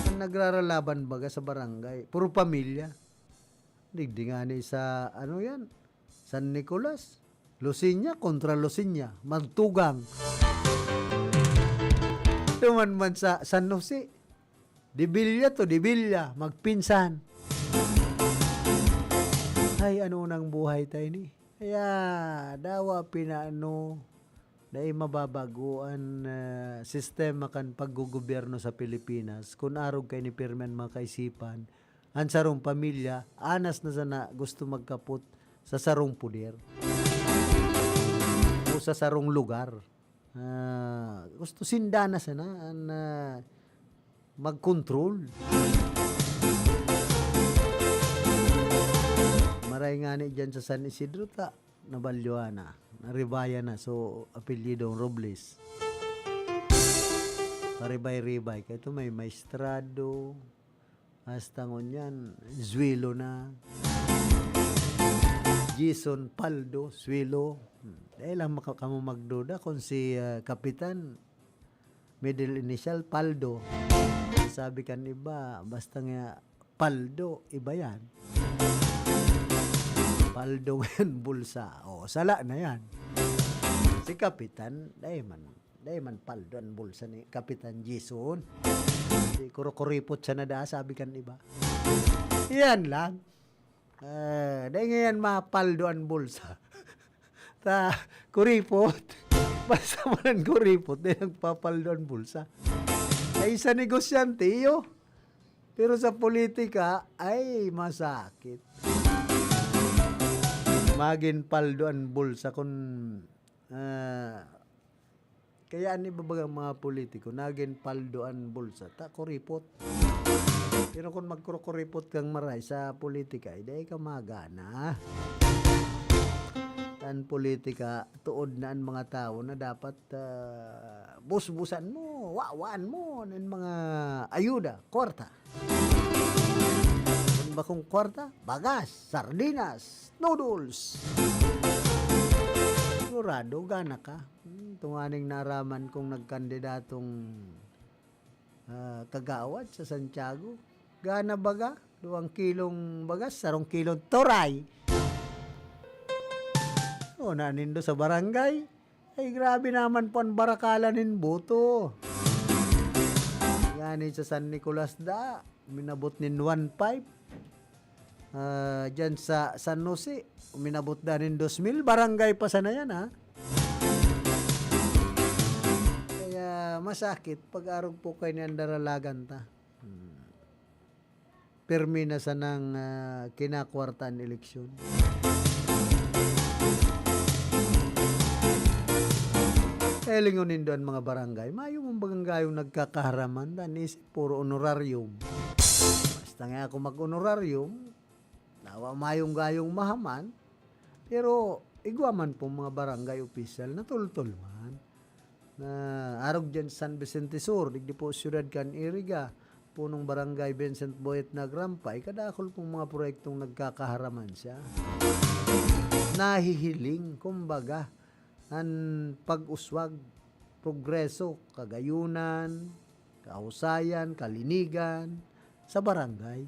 An nagraralaban baga sa barangay, puro pamilya. Digdi ngani sa, ano yan, San Nicolas. Luciña kontra Luciña. Magtugang. Duman man sa San Jose. Dibilla to, Dibilla. Magpinsan. Ay, ano nang buhay tayo ni? Kaya, dawa pinaano, dai mababago an, ah, sistema kan paggogobyerno sa Pilipinas. Kun arog kaini pirmi an mga kaisipan, an sarong pamilya, anas na sana gusto magkapot sa sarong poder o sa sarong lugar. Ah, gusto sinda na sana an, ah, magkontrol. Maray ngani diyan sa San Isidro ta, nabalyuan na, naribayan na. So, apelyidong Robles. Paribay-ribay. Kaya ito may Maestrado, hasta ngunyan, Zuelo na. Jason Paldo, Suelo. Hmm. Dai lang maka-, kamo magduda kung si, ah, Kapitan, middle initial, Paldo. Sabi kan iba, basta nga Paldo, iba yan. Paldo ngayon, bulsa. O, sala na yan. Si Kapitan, dai man, dai man paldo an bulsa ni Kapitan Jason. Di kurukuripot siya na da, sabi kan iba. Yan lang. Ah, dai ngayon mapaldo an bulsa. Ta, kuripot. Basta man an kuripot, dai nagpapaldo an bulsa. Ay, sa negosyante, iyo. Pero sa politika, ay, masakit. Magin paldo an bulsa kun, ah, kaya an iba bagang mga politiko, nagin paldo an bulsa, ta kuripot. Pero kun magkurukuripot kang maray sa politika, eh, dai ka magana. An politika, tuod na an mga tawo na dapat, ah, busbusan mo, wawaan mo nin mga ayuda, kwarta. Kun bakong kwarta, bagas, sardinas, noodles. Sigurado, gana ka. Hmm, tunganing naaraman kong nagkandidatong, ah, kagawad sa Santiago. Gana baga, duwang kilong bagas, sarong kilong turay. O, nanindo sa barangay. Ay, grabe naman po an barakalan nin boto. Ngani sa San Nicolas da, uminabot nin one five. Ah, dyan sa San Jose, uminabot da nin dos mil. Barangay pa sana yan, ha? Kaya masakit pag arog po kayo niyan daralagan ta. Hmm. Pirmi na sanang, ah, kinakwarta an eleksyon. Kaya lingon nindo an mga barangay, mayo man bagang gayong nagkakaharaman, dan isip puro honorarium. Basta nga ako mag-honorarium, nawa mayong gayong mahaman, pero igwa man pong mga barangay opisyal na tultol man. Na arog dyan sa San Vicente Sur, digdi po siyudad kan Iriga, punong barangay Vincent Boyet Nagrampay, kadakol pong mga proyektong nagkakaharaman siya. Nahihiling, kumbaga, an pag-uswag, progreso, kagayunan, kahusayan, kalinigan sa barangay.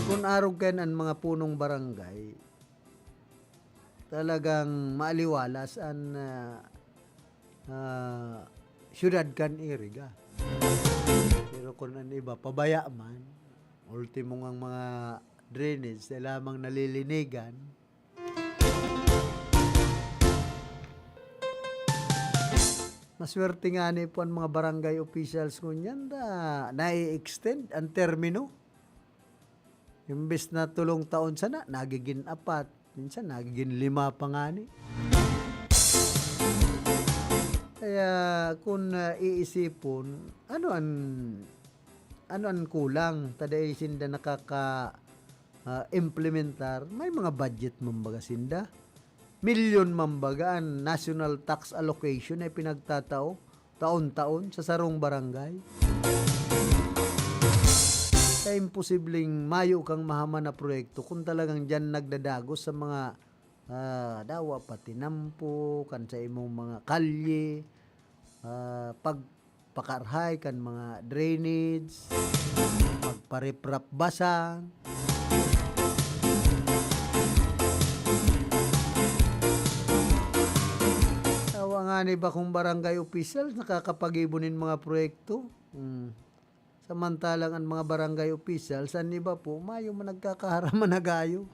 Kun arog kayan an mga punong barangay, talagang maaliwalas an, ah, ah, siyudad kan Iriga. Pero kun an iba, pabaya man, ultimo ngang mga drainage na lamang nalilinigan. Maswerte ngani po an mga barangay officials ngunyan, da, nai-extend an termino. Imbes na tolong taon sana, nagigin apat. Minsan, nagigin lima pa ngani. Kaya, kung, ah, iisipon, ano an, ano an kulang? Ta dai sinda nakaka-, ah, implementar? May mga budget man baga sinda. Milyon man baga an national tax allocation na ipinagtatao taon-taon sa sarong barangay. Kaya imposibleng mayo kang mahaman na proyekto kung talagang diyan nagdadagos sa mga, ah, dawa pa tinampo, kan sa imong mga kalye, ah, pagpakarhay kan mga drainage, pagpariprap basang. Tawa nga ni bakong barangay official, nakakapagibo nin mga proyekto. Hmm. Samantalang an mga barangay official, sa iba po, mayo man nagkakaharaman na gayo.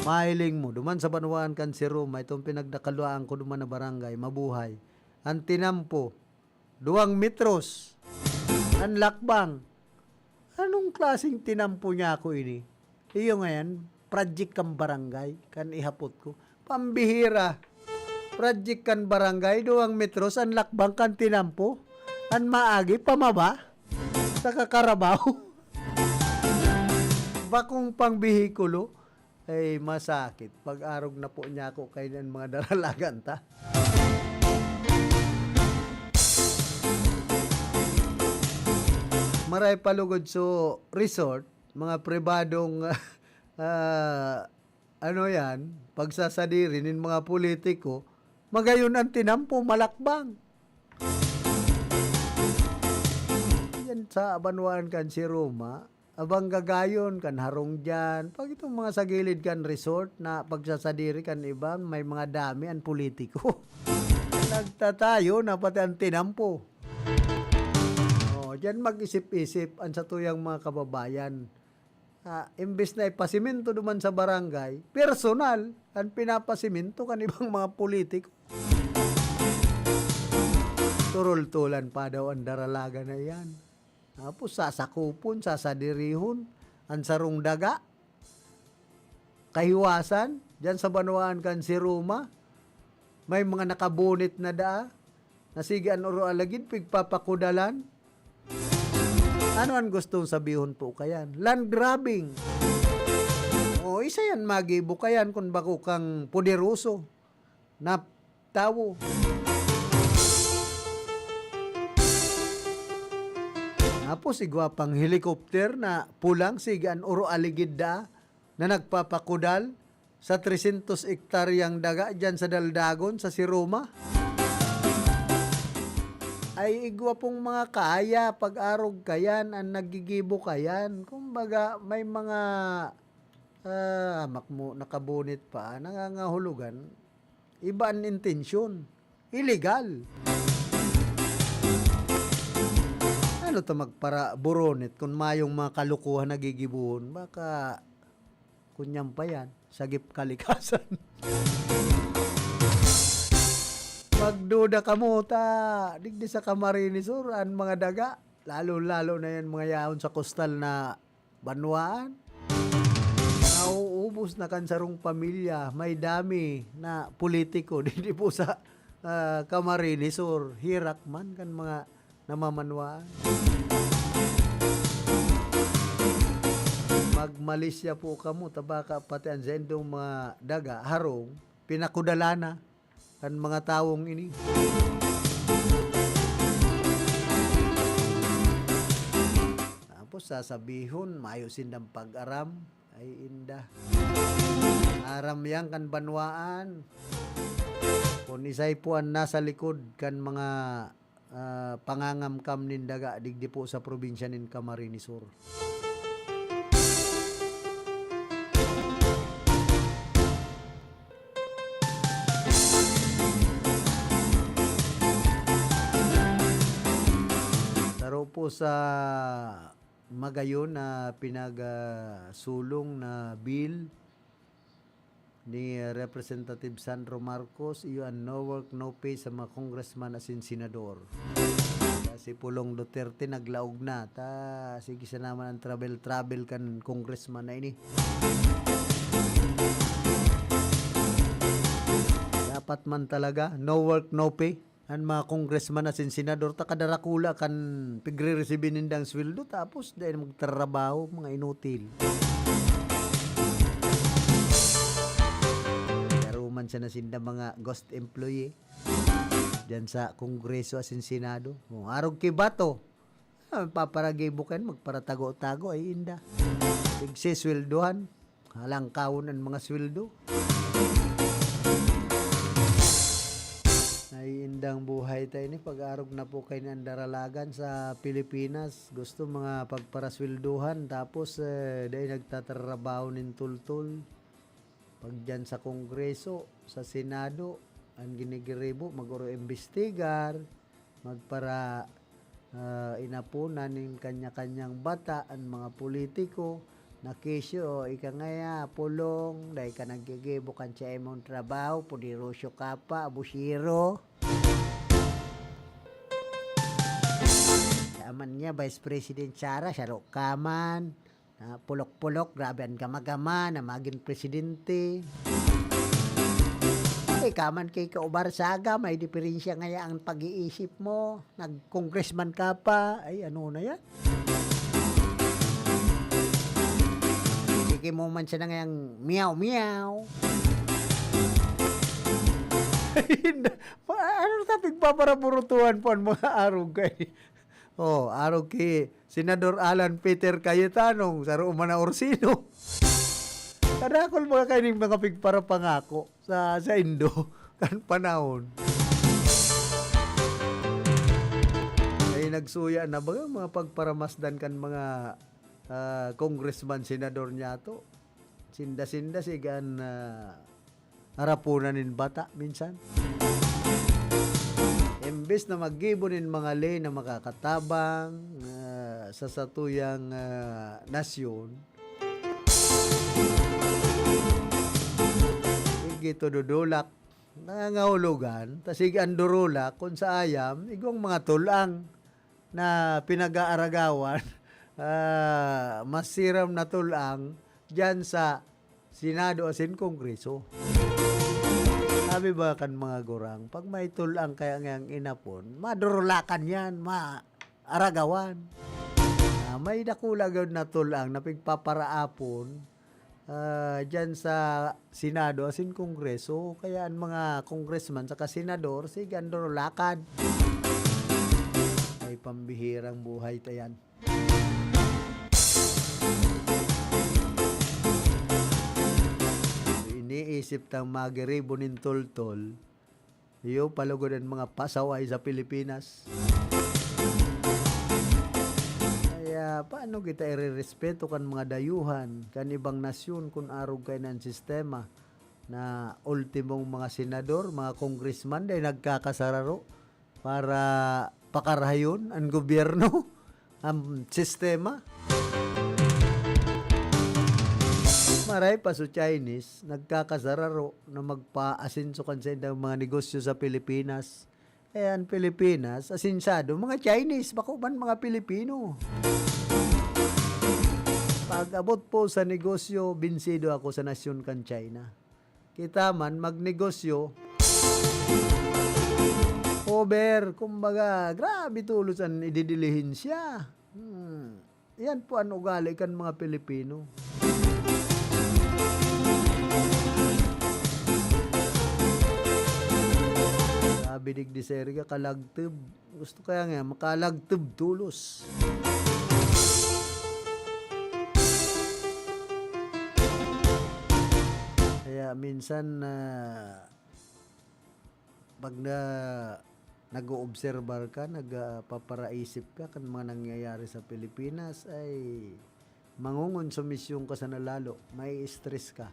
Mahiling mo, duman sa banwaan kan si Roma, itong pinagdakaluaan ko duman na barangay, mabuhay. An tinampo, duwang metros. An lakbang. Anong klaseng tinampo niya ako ini? Iyo ngayan, project kan barangay, kan ihapot ko. Pambihira. Project kan barangay, duwang metros an lakbang kan tinampo. An maagi, pamaba. Sa kakarabaw. Bakong pangbihikulo. Ay, masakit. Pag-arog na po niya ako kay ng mga daralagan ta. Maray palugod so resort, mga pribadong, ah, ano yan, pagsasadiri nin mga politiko, magayon ang tinampo, malakbang. Yan sa banwaan kan si Roma, abang gagayon kan harong diyan. Pag itong mga sa gilid kan resort na pagsasadiri kan iba, may mga dami ang politiko. Nagtatayo na pati ang tinampo. Oh, diyan mag-isip-isip ang satuyang mga kababayan. Ah, imbes na ipasimento duman sa barangay, personal ang pinapasiminto kan ibang mga politiko. Turultulan pa daw ang daralaga na iyan. Tapos sasakupon, sasadirihon, ang sarong daga. Kahiwasan, diyan sa banwaan kan si Roma, may mga nakabunit na daa, na sige an oro alagid pigpapakudalan. Ano an gustong sabihon po kayan? Land grabbing. O, isa yan magibo kayan kung bako kang poderoso na tawo. Tapos igwa pang helicopter na pulang sige an oro aligid da na nagpapakudal sa trescientos ektaryang daga diyan sa Daldagon, sa Siroma. Ay igwa pong mga kaya, pag-arog kayan, ang nagigibo kayan. Kumbaga, may mga, ah, makmo-, nakabunit pa, nangangahulugan. Iba an intensyon. Illegal. Ano ta magpara-, buronit kun mayong mga kalukuhan na gigibohon? Baka, kunyan pa yan, sagip kalikasan. Magduda kamo ta, digdi sa Camarines Sur, an mga daga, lalo-lalo na yan, mga yaon sa kostal na banwaan. Mga Mauubos na kan sarong pamilya, may dami na politiko, didi po sa, ah, Camarines Sur, hirak man kan mga namamanwaan. Magmalisya po kamo, ta baka pati an saindong mga daga, harong, pinakudala na kan mga tawong ini. Tapos sasabihon, mayo sindang pag-aram. Ay, inda. Aram yan kan banwaan. Kun isay po an nasa likod kan mga, ah, pangangamkam nin daga digdi po sa probinsya nin Camarines Sur. Saro po sa magayon na pinag, ah, sulong na bill ni Representative Sandro Marcos, iyo an no work, no pay sa mga congressman asin senador. Si Pulong Duterte naglaog na, ta sige sana man an travel-travel kan congressman na ini. Dapat man talaga, no work, no pay. An mga congressman asin senador, ta kadarakula kan pigre-resibi nindang sweldo, tapos dai na magtrabaho, mga inutil. Karuman siya na sinda mga ghost employee diyan sa Kongreso asin Senado. Oh, arog ki Bato. Ah, paparagibo kayo, magparatago-tago, ay inda. Pigsisweldohan, halangkawon an mga sweldo. Ay indang buhay tayo ni pag-arog na po kayo ng daralagan sa Pilipinas. Gusto mga pagparasweldohan, tapos, eh, dahil nagtatrabaho nin tultol. Pag dyan sa Kongreso, sa Senado, ang ginigiribo, mag-oro imbestigar, magpara, ah, inapunan nin kanya-kanyang bata, ang mga politiko, na kesyo, o ika ngaya, Pulong, dai ka naggigibo kan sa imong trabaho, poderoso ka pa, abusero. Aman niya, Vice President Sara, saro ka man. Ah, pulok-pulok, grabe an gama-gama na magin presidente. Ika man kay Kaubar Saga, may diferensya ngaya ang pag-iisip mo. Nag-congressman ka pa. Ay, ano na yan? Sige mo man siya na ngayang miyaw-miyaw. Pa-, ano na ta, pigpaparaburutuhan po ang mga arog kay Oh, arog ki Senador Alan Peter Cayetano, saro man na Orsino. Kadakol mga kaining mga pigparapangako sa, sa Indo, kan panahon. Ay nagsuya na baga mga pagparamasdan kan mga, ah, congressman, senador niya to. Sinda-sinda sigan, ah, arapunan nin bata minsan. Imbes na maggibo nin mga ley na makakatabang, ah, sa satuyang, ah, nasyon, sige, tududulak, nangangahulugan, ta sige, ang durulak, kun sa ayam, igwang mga tulang na pinag-aaragawan, ah, masiram na tulang diyan sa Senado asin Kongreso. Sabi ba kan mga gurang, pag may tulang kaya ngayang inapon, madurulakan yan, maaragawan. Ah, may dakula gud na tulang na pigpaparaapon ah, diyan sa Senado asin Kongreso. Kaya ang mga congressman saka senador, sige, andoro lakad. Ay, pambihirang buhay ta yan. Iniisip tang magiribo nin toltol, iyo, palugod an mga pasaway sa Pilipinas. Kaya, paano kita irerespeto kan mga dayuhan, kan ibang nasyon, kun arog kainan sistema na ultimong mga senador, mga congressman, dahil nagkakasararo para pakarahayon an gobyerno? Ang sistema. Maray pa so Chinese, nagkakasararo na magpaasenso kan saindang mga negosyo sa Pilipinas. Eh, ang Pilipinas, asensado, mga Chinese, bako man mga Pilipino. Pag-abot po sa negosyo, binsido ako sa nasyon kan China. Kita man, magnegosyo, over, kumbaga, grabe tulos an ididilihin siya. Hmm. Yan po an ugali kan mga Pilipino. Grabe digdi sa erga, kalagtib. Gusto kaya nga, makalagtib tulos. Kaya minsan, ah, pag na, nag-oobserbar ka, nagpaparaisip ka kan mga nangyayari sa Pilipinas, ay mangongonsumisyon ka sana lalo, mai-stress ka.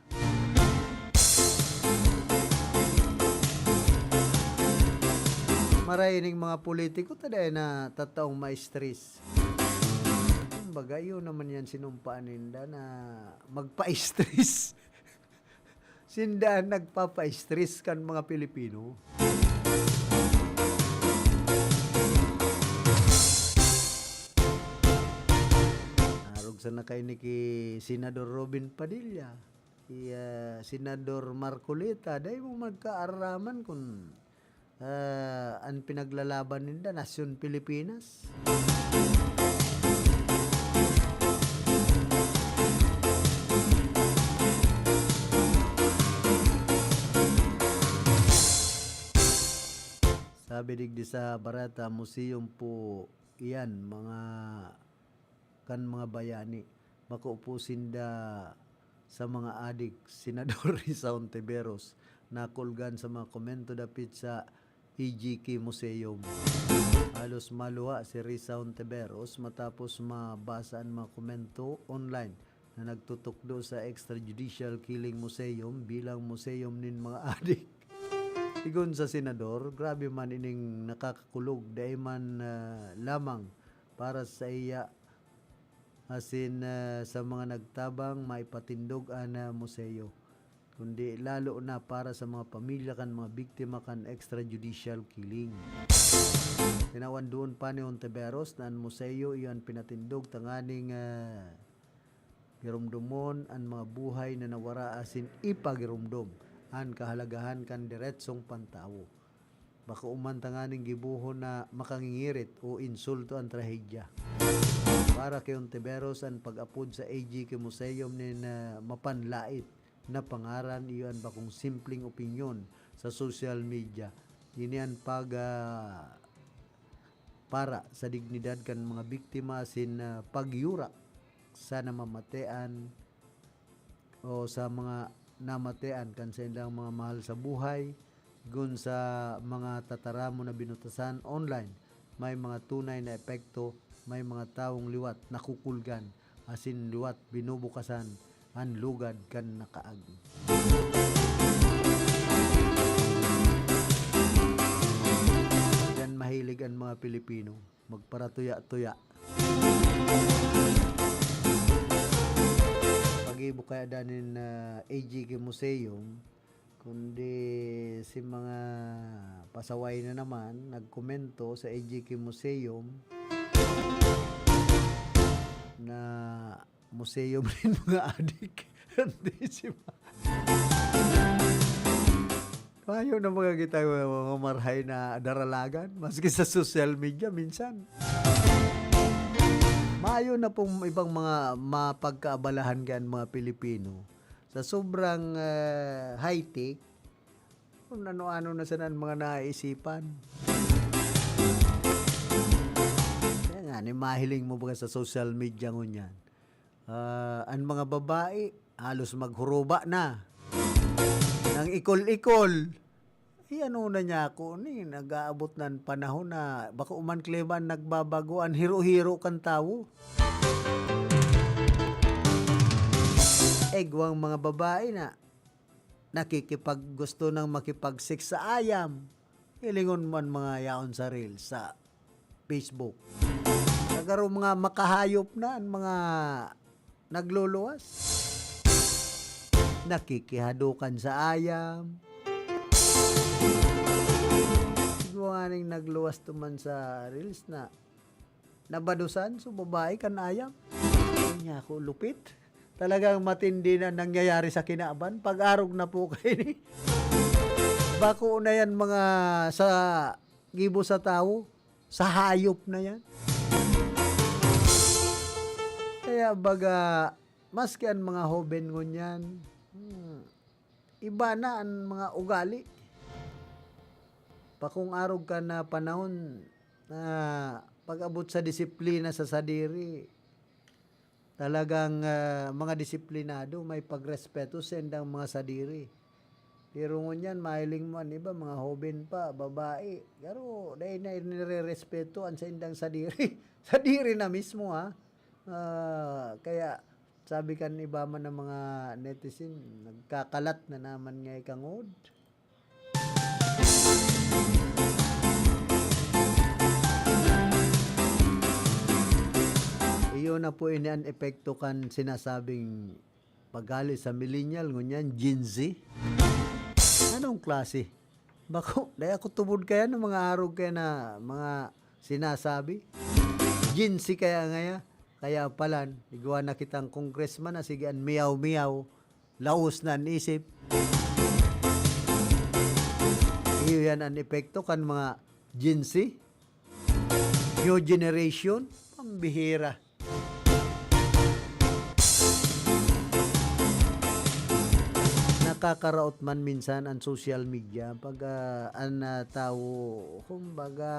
Maray ning mga politiko, ta dai na tataong ma-stress. Kumbaga, iyo naman yan sinumpaan ninda na magpa-stress. Sinda an nagpapa-stress kan mga Pilipino. Arog sana kaini ki Senador Robin Padilla, ki, ah, Senador Marcoleta, dai mo magkaaraman kun, ah, an pinaglalaban ninda, nasyon Pilipinas. Sabi digdi sa bareta, museum po iyan, mga, kan mga bayani. Bako po sinda sa mga adik, Senador Risa Hontiveros, nakulgan sa mga komento dapit sa A G K Museum. Halos maluha si Risa Hontiveros matapos mabasa an mga komento online na nagtutukdo sa Extrajudicial Killing Museum bilang museum nin mga adik. Sigon sa senador, grabe man ining nakakakulog, dai man, ah, lamang para sa iya asin, ah, sa mga nagtabang maipatindog an, ah, museo, kundi lalo na para sa mga pamilya kan mga biktima kan extrajudicial killing. Tinawan duon pa ni Hontiveros na an museo iyo an pinatindog tanganing, ah, giromdomon an mga buhay na nawara asin ipagiromdom an kahalagahan kan diretsong pantawo. Bako man tanganing gibohon na makangingirit o insulto an trahedya. Para ki Hontiveros, an pag-apod sa A G K Museum nin, ah, mapanlait na pangaran iyo an bakong simpleng opinyon sa social media. Ini an pag, ah, para sa dignidad kan mga biktima asin, ah, pagyurak sa namamatean o sa mga namatean kan saindang mga mahal sa buhay, gun sa mga tataramon na binutasan online, may mga tunay na epekto, may mga tawong liwat nakukulgan, asin liwat binubukasan an lugad kan nakaagi. Diyan mahilig an mga Pilipino magparatuya-tuya. Pag-ibo kaya danin na A G K Museum, kundi si mga pasaway na naman nagkomento sa A G K Museum na museum nin mga adik. Hindi si ma-, mayo na mga kita, mga marhay na daralagan, maski sa social media minsan. Mayo na pong ibang mga mapagkaabalahan kan mga Pilipino. Sa sobrang, eh, high-tech, kung ano-ano na sana ang mga naisipan. Kaya nga, ni mahiling mo ba sa social media ngunyan? Ah, an mga babae, halos maghuruba na. Nang ikol-ikol. Eh, ano na niya ako ni, nag-aabot na an panahon na bako man klema an nagbabago, an hiro-hiro kan tawo. Igwang mga babae na nakikipag-, gusto nang makipag-sex sa ayam. Hilingon mo an mga yaon sa reels, sa Facebook. Nagaro mga makahayop na an mga nagluluwas. Nakikihadokan sa ayam. Igwa nganing nagluwas tuman sa reels na nabadusan, so babae kan ayam. Niya ako lupit. Talagang matindi na nangyayari sa kinaban. Pag-arog na po kayo ni. Bako na yan mga sa gibo sa tao. Sa hayop na yan. Kaya baga, maski ang mga hoben ngunyan, hmm, iba na ang mga ugali. Pakung arog ka na panahon na pag-abot sa disiplina sa sadiri, talagang, ah, mga disiplinado, may pagrespeto sa indang mga sadiri. Pero ngunyan, mahiling mo, an iba, mga hoben pa, babae. Pero dai na nire-respeto an saindang sadiri. Sadiri na mismo, ha? Ah, kaya sabi kan iba man ng mga netizen, "Nagkakalat na naman nga ikangod." Iyo na po ini an epekto kan sinasabing paggali sa millennial, ngunyan Gen Z. Anong klase? Bako, dai ako tubod kaya ng mga arog kaya na mga sinasabi. Gen Z kaya ngaya. Kaya palan, igwa na kitang congressman na sige an miyaw-miyaw, laos na an isip. Iyo yan an epekto kan mga Gen Z, new generation, pambihira. Nakakaraot man minsan ang social media pag, ah, an, ah, tawo, kumbaga,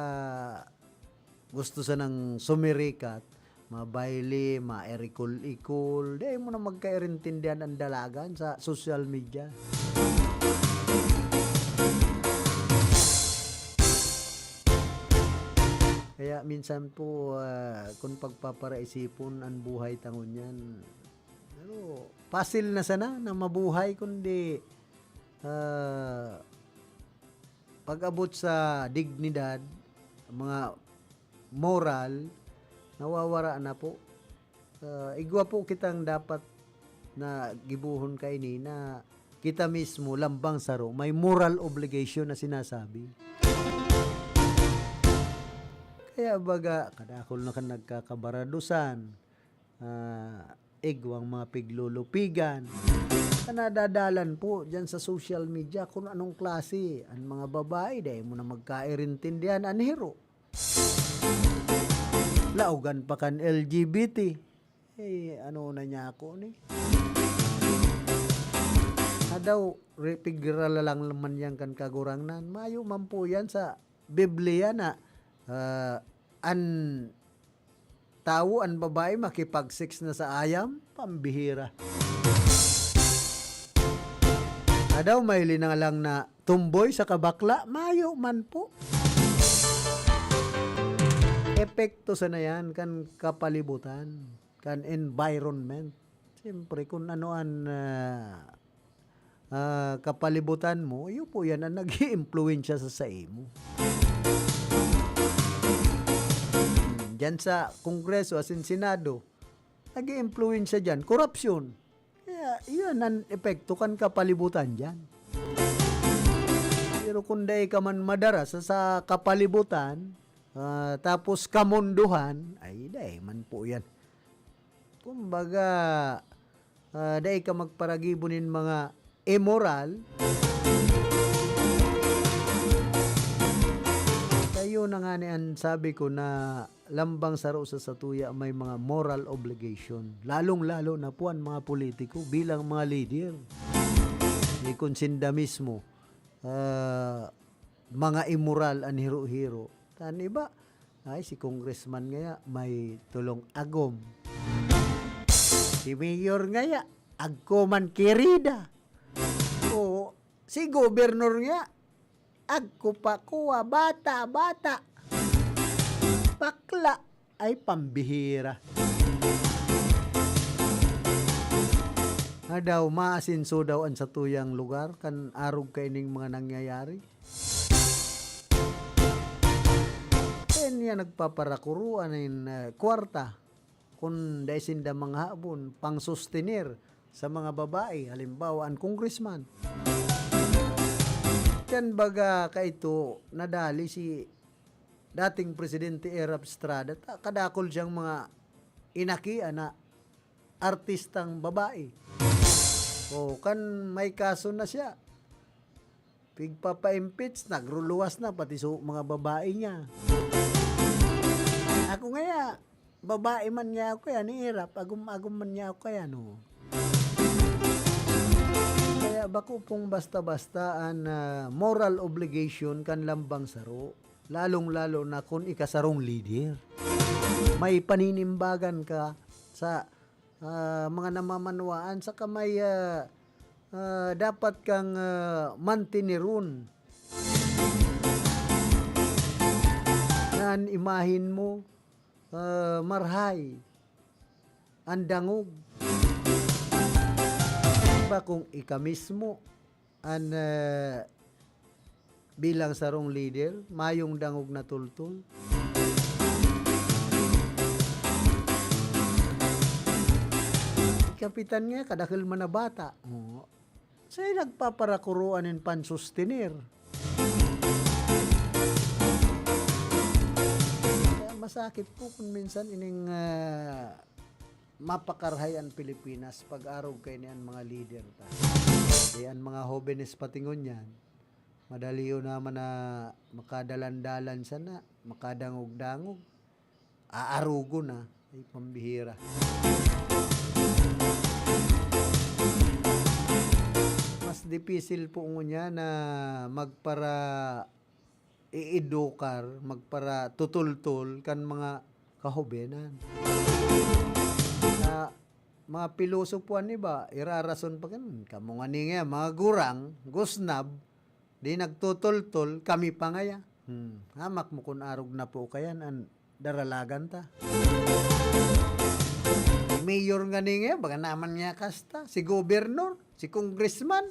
gusto sanang sumirikat, mabayle, mairikol-ikol, dai mo na magkairintindihan ang dalagan sa social media. Kaya minsan po, ah, kun pagpaparaisipon an buhay ta ngunyan, pero pasil na sana na mabuhay, kundi, ah, pag-abot sa dignidad, mga moral, nawawara na po. Ah, igwa po kitang dapat na gibohon kaini na kita mismo, lambang saro, may moral obligation na sinasabi. Kaya baga, kadakul na kan nagkakabaradusan, ah, igwang mga piglulupigan. Kan nadadalan po diyan sa social media kun anong klase. An mga babae, dai mo na magkairintindihan. An hiro, laogan pa kan L G B T. Eh, ano na niya ako ni? Adaw, re-, pigrala lang man yan kan Kagurangnan. Mayo man po yan sa Biblia na, ah, an tawo, an babae makipag-sex na sa ayam, pambihira. Adaw, may linang lang na tumboy sa kabakla, mayo man po. Epekto sana yan kan kapalibutan, kan environment. Siyempre, kung ano an, ah, ah, kapalibutan mo, iyo po yan ang nag-iimpluwensya sa saimo. Diyan sa Kongreso, asin Senado, nag-iimpluwensya diyan, korupsyon. Kaya, iyan ang epekto kan kapalibutan diyan. Pero kung dai ka man madara sa, sa kapalibutan, ah, tapos kamundohan, ay, dai man po yan. Kumbaga, ah, dai ka magparagibo nin mga immoral. Kaya na nga ni an sabi ko na lambang saro sa satuya may mga moral obligation. Lalong-lalo na po an mga politiko bilang mga leader. Ni kun sinda mismo, ah, mga immoral an hiro-hiro. Kan iba, ay, si congressman ngaya may tulong agom. Si mayor ngaya, agko man kirida. O, si gobernor ngaya, agko pa kuwa, bata, bata. Bakla, ay pambihira. Adaw, maasinso daw an satuyang lugar kan arog kaining mga nangyayari. Kaya niya nagpaparakuruan nin, eh, kwarta kun dai sinda manghabon pang-sustenir sa mga babae, halimbawa, an congressman. Diyan baga kaito nadali si dating Presidente Erap Estrada, ta-, kadakol siyang mga inakian na artistang babae. O, kan may kaso na siya, pigpapa-impeach, nagruluwas na pati su-, mga babae niya. Ako ngaya, babae man niya ako yan, hirap, agum-agum man niya ako yan, oh. Kaya bako pong basta-basta an, ah, moral obligation kan lambang saro, lalong-lalo na kun ika sarong leader. May paninimbagan ka sa, ah, mga namamanwaan, saka may, ah, ah, dapat kang, ah, mantineron na an imahen mo, ah, marhay, an dangog. Diba, kung ika mismo an, ah, bilang sarong leader, mayong dangog na tultol. Kapitan nga, kadakul man na bata. Oo. Siya nagpaparakuroan nin pansustener. Kaya masakit po kung minsan ining, ah, mapakarahay an Pilipinas pag-arog kaini an mga leader ta. Di an mga hobenes pati ngunyan, madali yun naman na makadalan-dalan sana, makadangog-dangog. Aarogon na. Ay, pambihira. Mas dipisil po ngunyan na magpara-, iedukar, magparatutultol kan mga kahobenan. Na mga pilosopo an iba, irarason pa kan, "Kamo ngani nga, mga gurang, gusnab, di nagtutultol, kami pa ngaya." Hmm, hamak mo kun arog na po kayan an daralagan ta. Mayor ngani nga, baga naman nga kasta. Si gobernador, si congressman.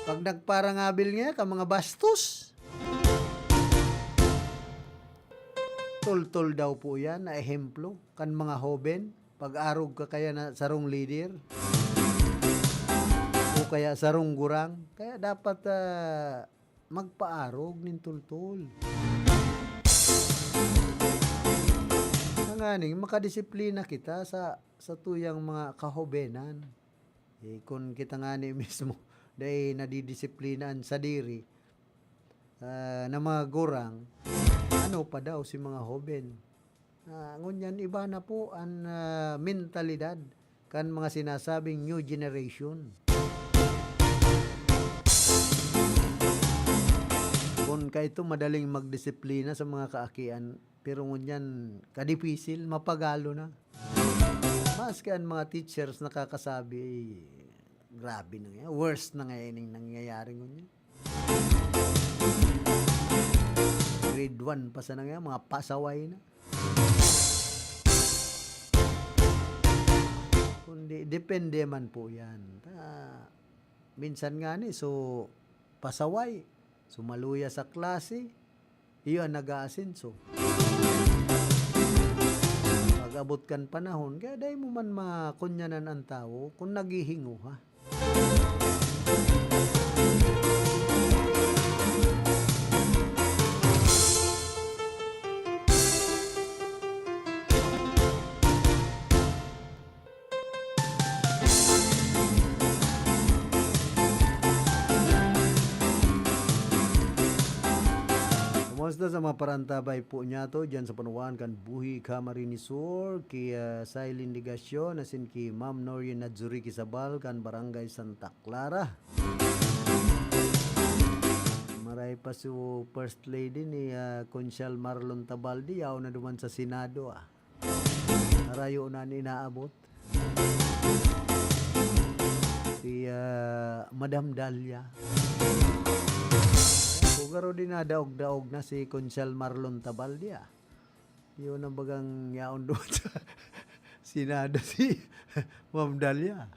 Pag nagparangabil nga ka mga bastos. Tultol daw po yan na ehemplo kan mga hoben. Pag-arog ka kaya na sarong leader. O kaya sarong gurang. Kaya dapat, ah, magpaarog nin tultol. Tanganing makadisiplina kita sa, sa tuyang mga kahobenan. Eh, kun kita ngani mismo, dai nadidisiplina an sadiri, ah, na mga gurang, ano pa daw si mga hoben? Ah, ngunyan iba na po an, ah, mentalidad kan mga sinasabing new generation. Kun kaito madaling magdisiplina sa mga kaakian, pero ngunyan kadipisil, mapagalo na. Maski an mga teachers nakakasabi, "Ay, grabe na nga, worse na nga ining nangyayari ngunyan." Grade one pa sana nga, mga pasaway na. Kundi depende man po yan. Ta-, minsan nga ni, so, pasaway, sumaluya sa klase, iyo ang nag-aasenso. Pag-abot kan panahon, kaya dai mo man makunyanan an tawo kun naghihinguha. Kumusta sa mga parantabay po niyato diyan sa panuwaan kan Buhi Camarines Sur, ki, ah, Silene Legacion, asin ki Ma'am Noreen Nadzuri Quizabal kan Barangay Santa Clara. Maray pa su First Lady ni, ah, Consial Marlon Tabaldi, yaon na duman sa Senado, ah. Harayo na an inaabot. Si, ah, Madam Dalia. Kugaro din na daog-daog na si Consial Marlon Tabaldi, ah. Yun ang bagang yaon doon sa Senado si Ma'am Dalia.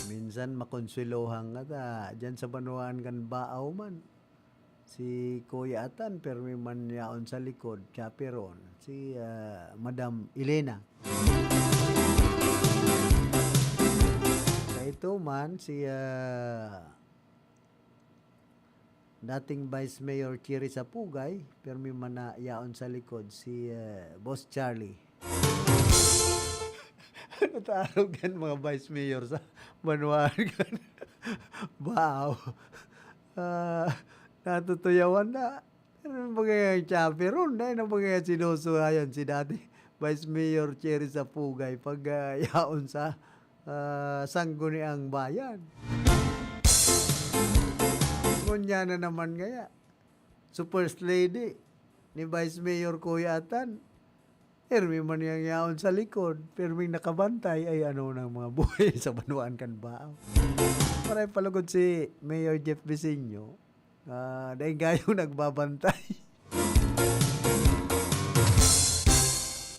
Minsan makonswelohan ka ta, diyan sa banwaan kan Baaw man. Si Kuya Atan, permi man yaon sa likod, chaperon. Si, ah, Madam Elena. Kaito man si, ah, dating Vice Mayor Chiri Sapugay, pirmi man na yaon sa likod si, ah, Boss Charlie. Ano ta arog yan, mga Vice Mayor sa banwaan kan Baao? Ah, natutuyawan na. Ano ba kaya yung chopper? Ano ba kaya sinusuhayan si dati Vice Mayor Chiri Sapugay pag, ah, yaon sa, ah, Sangguniang Bayan? Ngunyan na naman kaya. So, First Lady ni Vice Mayor Cuyatan, pirmi man niyang yaon sa likod, pirming nakabantay, ay ano nang mga buhay sa banwaan kan Baao. Maray palugod si Mayor Jeff Bisinyo, ah, dai gayo nagbabantay.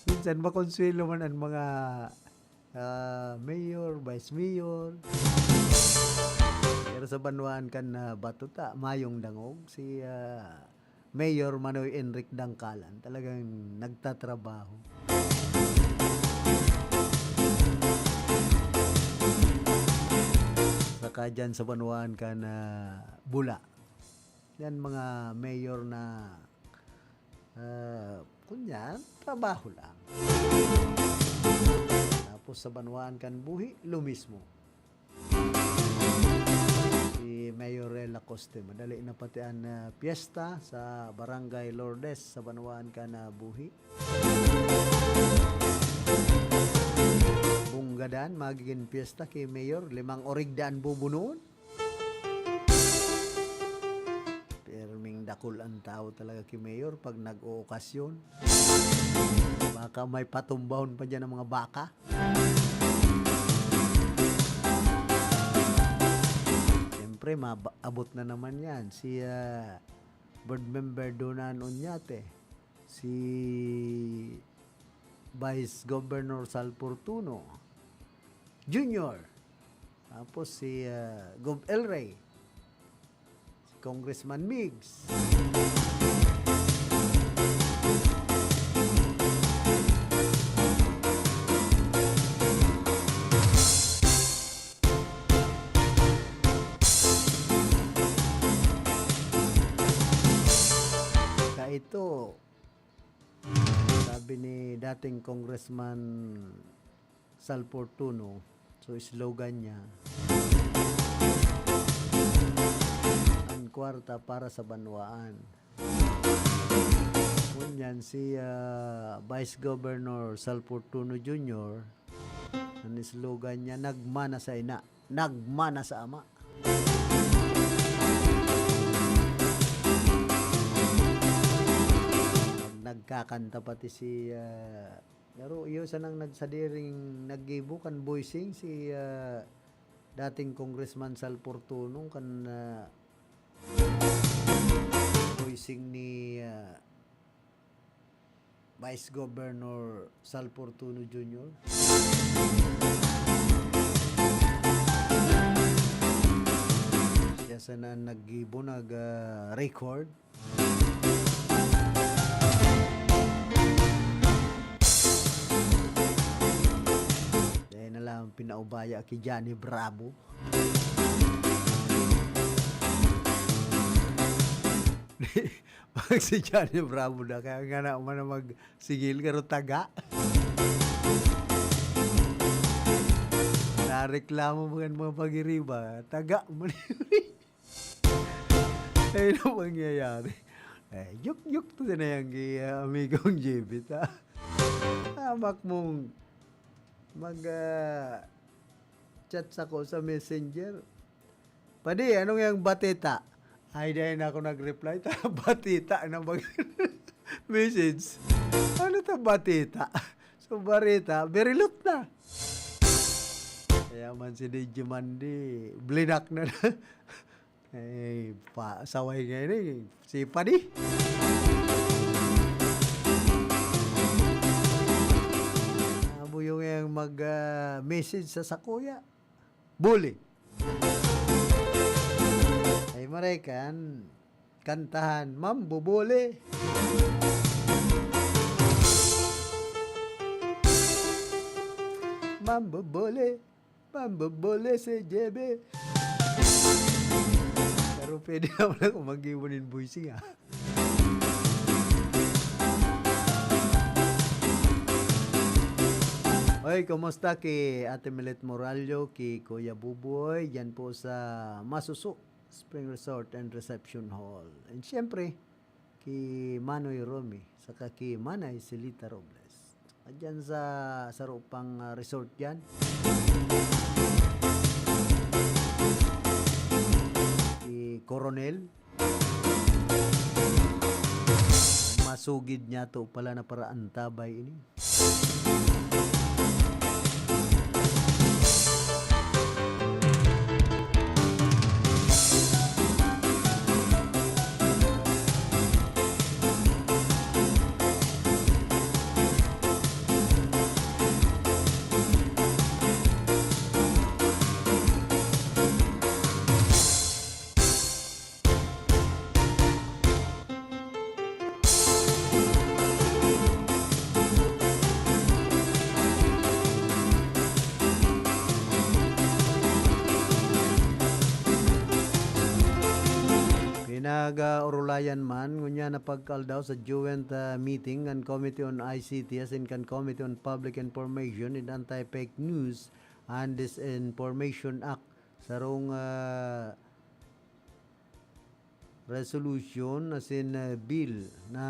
Minsan, makonsuelo man ang mga, ah, mayor, vice mayor. Pero sa banwaan kan, ah, Batuta, mayong dangog si, ah, Mayor Manoy Enric Dangkalan, talagang nagtatrabaho. Saka dyan sa banwaan kan, ah, Bula. Yan mga mayor na, ah, kunyan, trabaho lang. Tapos sa banwaan kan Buhi, lo mismo. Si Mayor Rel Acoste, madali na pati an, ah, piyesta sa Barangay Lourdes sa banwaan kan, ah, Buhi. Bunggadan, magigin piyesta ki Mayor, limang origda an bubunoon. Pirming dakul an tao talaga ki Mayor pag nag-ookasyon. Baka may patumbahon pa diyan ang mga baka. Siyempre, maba-, abot na naman yan. Si, ah, Board Member Donan Oñate, si Vice Governor Sal Fortuno Junior, tapos si, ah, Gov El Rey, si Congressman Migs. Kaito, sabi ni dating Congressman Sal Fortuno, so slogan niya, "An kwarta para sa banwaan." Ngunyan si, ah, Vice Governor Sal Fortuno Junior, an slogan niya, "Nagmana sa ina, nagmana sa ama." Nagkakanta pati si, ah, Pero iyo sanang nagsadiring naggibo kan voicing si, ah, dating Congressman Sal Fortuno kan, ah, voicing ni, ah, Vice Governor Sal Fortuno Junior. Siya sana ang naggibo, nag, ah, record. Dai na lang pinaubaya ki Johnny Bravo. Pag si Johnny Bravo na, kaya nga na man na magsigil, pero taga. Nareklamo mga, mga pagiriba, taga man. Ayun ang mangyayari. Eh, joke-joke to na yan kay, ah, amigong J B, ta. Hamak mong mag, ah, chat sako sa Messenger. "Padi, ano yang batita?" Ay, dahil na ako nag-reply. Ta, batita na mag-, message. Ano ta batita? So, barita, berilot na. Kaya man si D J Mandy, blinak na na. Eh, pa, saway ngayon eh. Si Padi. Abo yung, yung mag, ah, message sa sakuya. Buli. Ay, marekan. Kantahan, Mambubuli. Mambobole, mambobole si J B. Pero pwede naman ako mag-iwan in voicing, ah. Oy, kumusta ki Ate Milet Morallo, ki Kuya Buboy, diyan po sa Masuso Spring Resort and Reception Hall. And siyempre, ki Manoy Romy, saka ki Manay Celita Robles. Diyan sa saro pang, ah, resort diyan. Si Coronel. Masugid niya to pala na para antabay ini. Pinag-orulayan man ngunyan na pagkaldaw sa joint, ah, meeting kan Committee on I C T asin kan Committee on Public Information and Anti-Fake News and Disinformation Act, sarong, ah, resolution asin, ah, bill na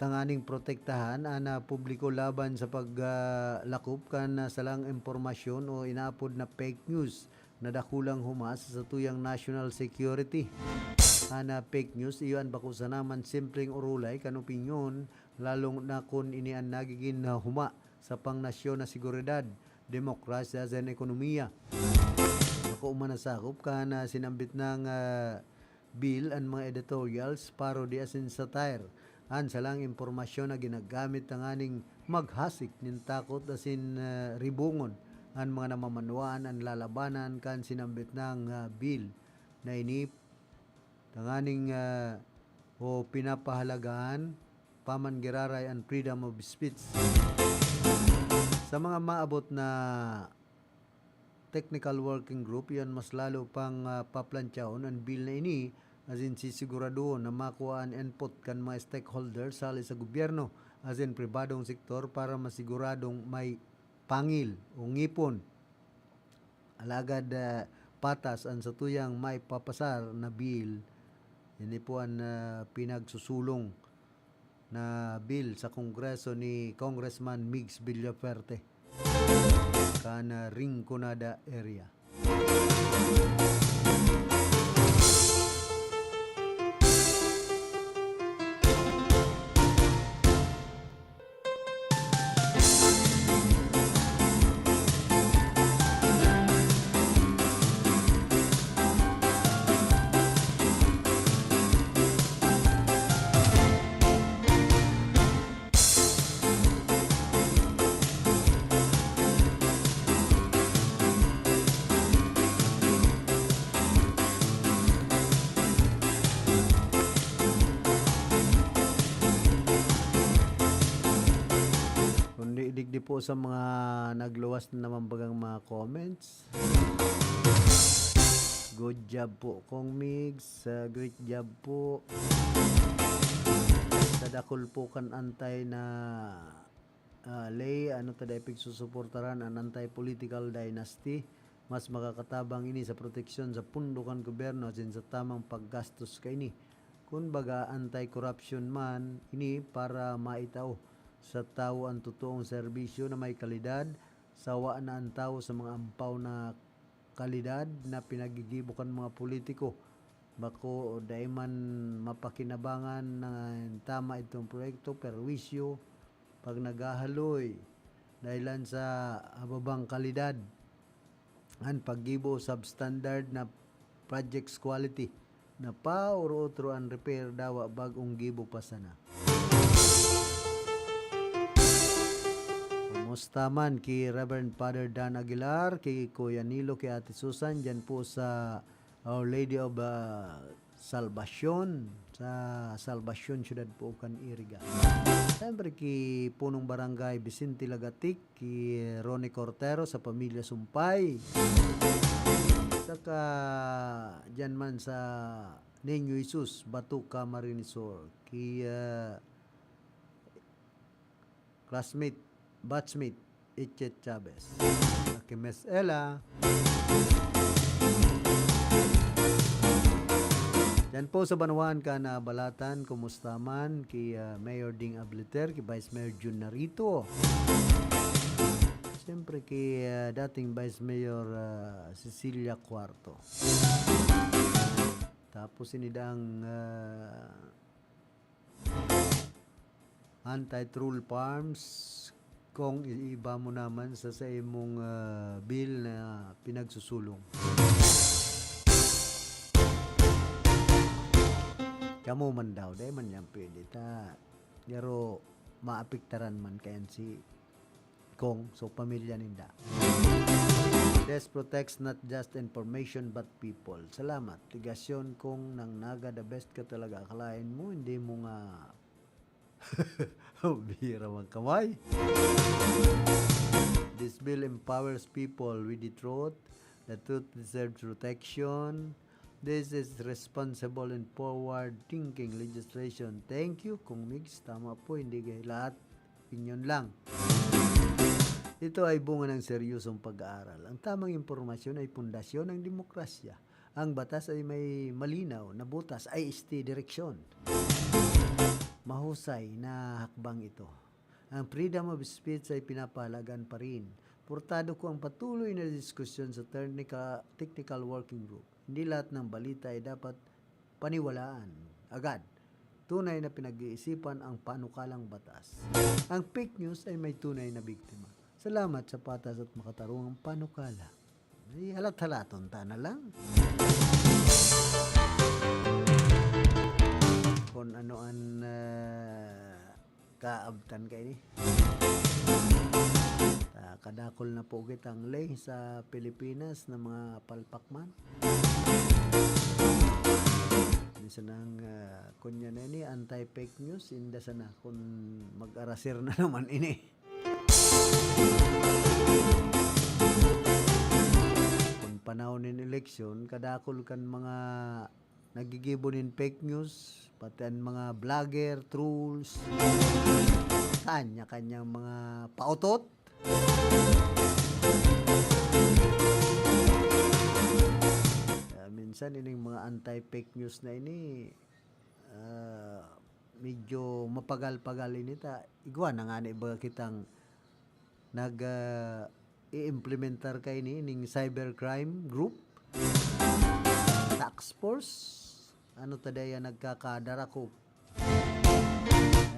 tanganing protektahan an, ah, publiko laban sa pag, ah, lakop kan, ah, salang impormasyon o inaapod na fake news na dakulang huma sa satuyang national security. An, ah, fake news iyo an bako sana man simpleng orolay kan opinyon, lalong na kun ini an nagigin, ah, huma sa pangnasyon na seguridad, demokrasya, asin ekonomiya. Bako man nasakop kan, ah, sinambit nang, ah, bill an mga editorials, parody asin satire. An salang impormasyon na ginagamit tanganing maghasik nin takot asin, ah, ribongon an mga namamanwaan an lalabanan kan sinambit nang, ah, bill na ini tanganing, ah, o pinapahalagaan pa man giraray an freedom of speech. Sa mga maabot na technical working group, iyan mas lalo pang, ah, paplantyahon an bill na ini, asin sisiguradohon na makua an input kan mga stakeholders hali sa gobyerno asin pribadong sektor para masiguradong may pangil o ngipon. Alagad, ah, patas an satuyang maipapasar na bill. Ini po an, ah, pinagsusulong na bill sa Kongreso ni Congressman Migs Villafuerte kan, ah, Rinconada area. Kundi digdi po sa mga nagluwas na naman bagang mga comments. Good job po, Kong Migs. Ah, great job po. Sa dakul po kan antay na, ah, ley, ano ta dai pigsusuportaran an anti-political dynasty. Mas makakatabang ini sa proteksyon sa pondo kan gobyerno asin sa tamang paggastos kaini. Kun baga, anti-corruption man ini para maitao sa tawo an totoong serbisyo na may kalidad, sawa na an tawo sa mga ampaw na kalidad na pinagigibo kan mga politiko. Bako o dai man mapakinabangan na tama itong proyekto, perwisyo, pag naghahaloy dahilan sa hababang kalidad, an paggibo o substandard na projects quality na paoro-otro an repair dawa bag-ong gibo pa sana. Kumusta man ki Reverend Father Dan Aguilar, ki Kuya Nilo, ki Ate Susan, dyan po sa Our Lady of, ah, Salvacion. sa Salvacion, Ciudad Puucan, Iriga. Siyempre, ki Punong Barangay Vicente Lagatic, ki Ronnie Cortero sa pamilya Sumpay. Saka, dyan man sa Niño Jesus, Bato, Camarines Sur. Ki, ah, classmate, batchmate, Ichet Chavez. Aki Miss Ella. Yan po sa Banwaan ka na Balatan, kumusta man? Ki, ah, Mayor Ding Abliter, ki Vice Mayor Jun Narito. Siyempre, ki, ah, dating Vice Mayor, ah, Cecilia Cuarto. Tapos, sinidang, ah, anti-troll farms, kung iiba mo naman sa, sa imong, ah, bill na pinagsusulong. Kamo man daw, dai man yan pwede ta. Pero maapektaran man kayan si Kong, so pamilya ninda. This protects not just information but people. Salamat. Tigasyon kong nang naga, the best ka talaga. Akalain mo, hindi mo nga bira man kamay. This bill empowers people with the truth. The truth deserves protection. This is responsible and forward-thinking legislation. Thank you, Kong Migs. Tama po, hindi kayo lahat. Opinyon lang. Ito ay bunga ng seryosong pag-aaral. Ang tamang impormasyon ay pundasyon ng demokrasya. Ang batas ay may malinaw na butas, ay este direksyon. Mahusay na hakbang ito. Ang freedom of speech ay pinapahalagan pa rin. Portado ko ang patuloy na diskusyon sa technica-, technical working group. Hindi lahat ng balita ay dapat paniwalaan agad. Tunay na pinag-iisipan ang panukalang batas. Ang fake news ay may tunay na biktima. Salamat sa patas at makatarungang panukala. Ay, halat-halaton ta na lang. Kung ano ang, ah, kaabtan kaini. Ah, kadakol na po kitang lay sa Pilipinas na mga palpak man. Minsan ang, ah, kunya na ini, anti-fake news, inda sana kung mag-arasir na naman ini. Kung panahon nin eleksyon, kadakol kan mga naggigibo nin fake news, pati an mga vlogger, trolls, kanya-kanyang mga pautot. Kaya minsan, ining mga anti-fake news na ini, ah, medyo mapagal-pagal ini ta. Igwa na nga na iba kitang nag, ah, i-implementar kaini ning cybercrime group, task force. Ano ta daya nagkakadarakop?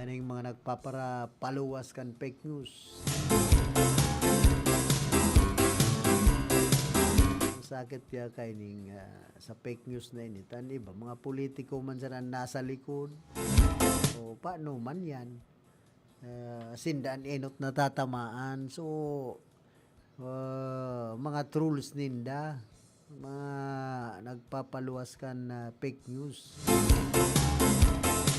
Yan yung mga nagpaparapaluwas kan fake news. Ang sakit kaya kaining, ah, sa fake news na ini, tan iba, mga politiko man sana nasa likod. O, paano man yan? Ah, sinda an enot natatamaan. So, ah, mga trolls ninda, mga nagpapaluwas kan, ah, fake news.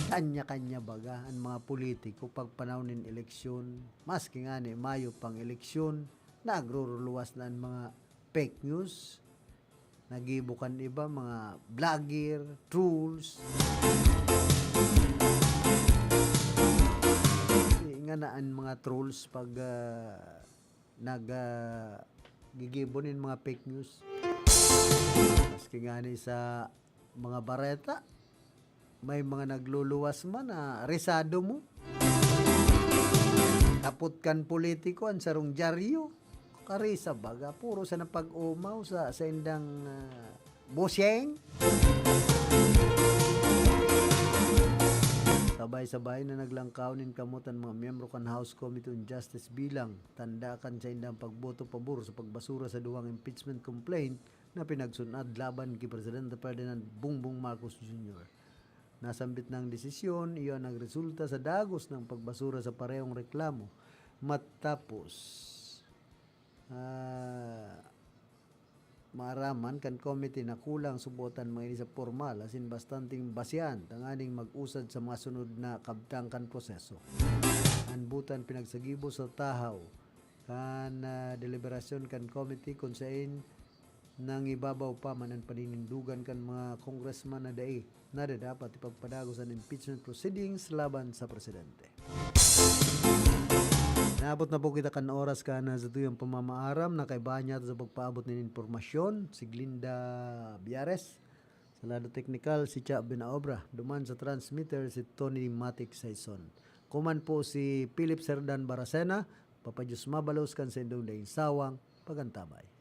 Kanya-kanya baga an mga politiko pag panahon nin eleksyon. Maski ngani mayo pang eleksyon, nagruruluwas na an mga fake news. Nagibo kan iba, mga vlogger, trolls. Kasi nga na an mga trolls pag, ah, nag, ah, gigibo nin mga fake news. Maski ngani sa mga bareta, may mga nagluluwas man na risado mo. Kapot kan politiko, an sarong dyaryo. Karisa baga, puro sana pag-umaw sa, sa indang, ah, bosyeng. Sabay-sabay na naglangkaw nin kamot an mga miyembro kan House Committee on Justice bilang tanda kan saindang pagboto pabor sa pagbasura sa duwang impeachment complaint na pinagsunad laban ki Presidente Ferdinand Bongbong Marcos Junior. Nasambit na ang desisyon, iyon nagresulta sa dagos na pagbasura sa parehong reklamo. Matapos, ah, maaraman kan committee na kulang subotan maini sa pormal asin bastanteng basehan tanganing mag-usad sa mga sunod na kabtang kan proseso. An butan pinagsagibo sa tahaw kan, ah, deliberasyon kan committee kun sain nangibabaw pa man an paninindogan kan mga congressman na dai nadadapat ipagpadagos an impeachment proceedings laban sa presidente. Naabot na po kita kan oras kan satuyang pamamaaram. Nakaibahan niya sa pagpaabot nin impormasyon, si Glinda Biares. Sa lado teknikal, si Cha Binaobra. Duman sa transmitter, si Tony Matic Saison. Kuman po si Philip Serdan Baracena. Papa Diyos mabalos kan sa indong daing sawang pagantabay.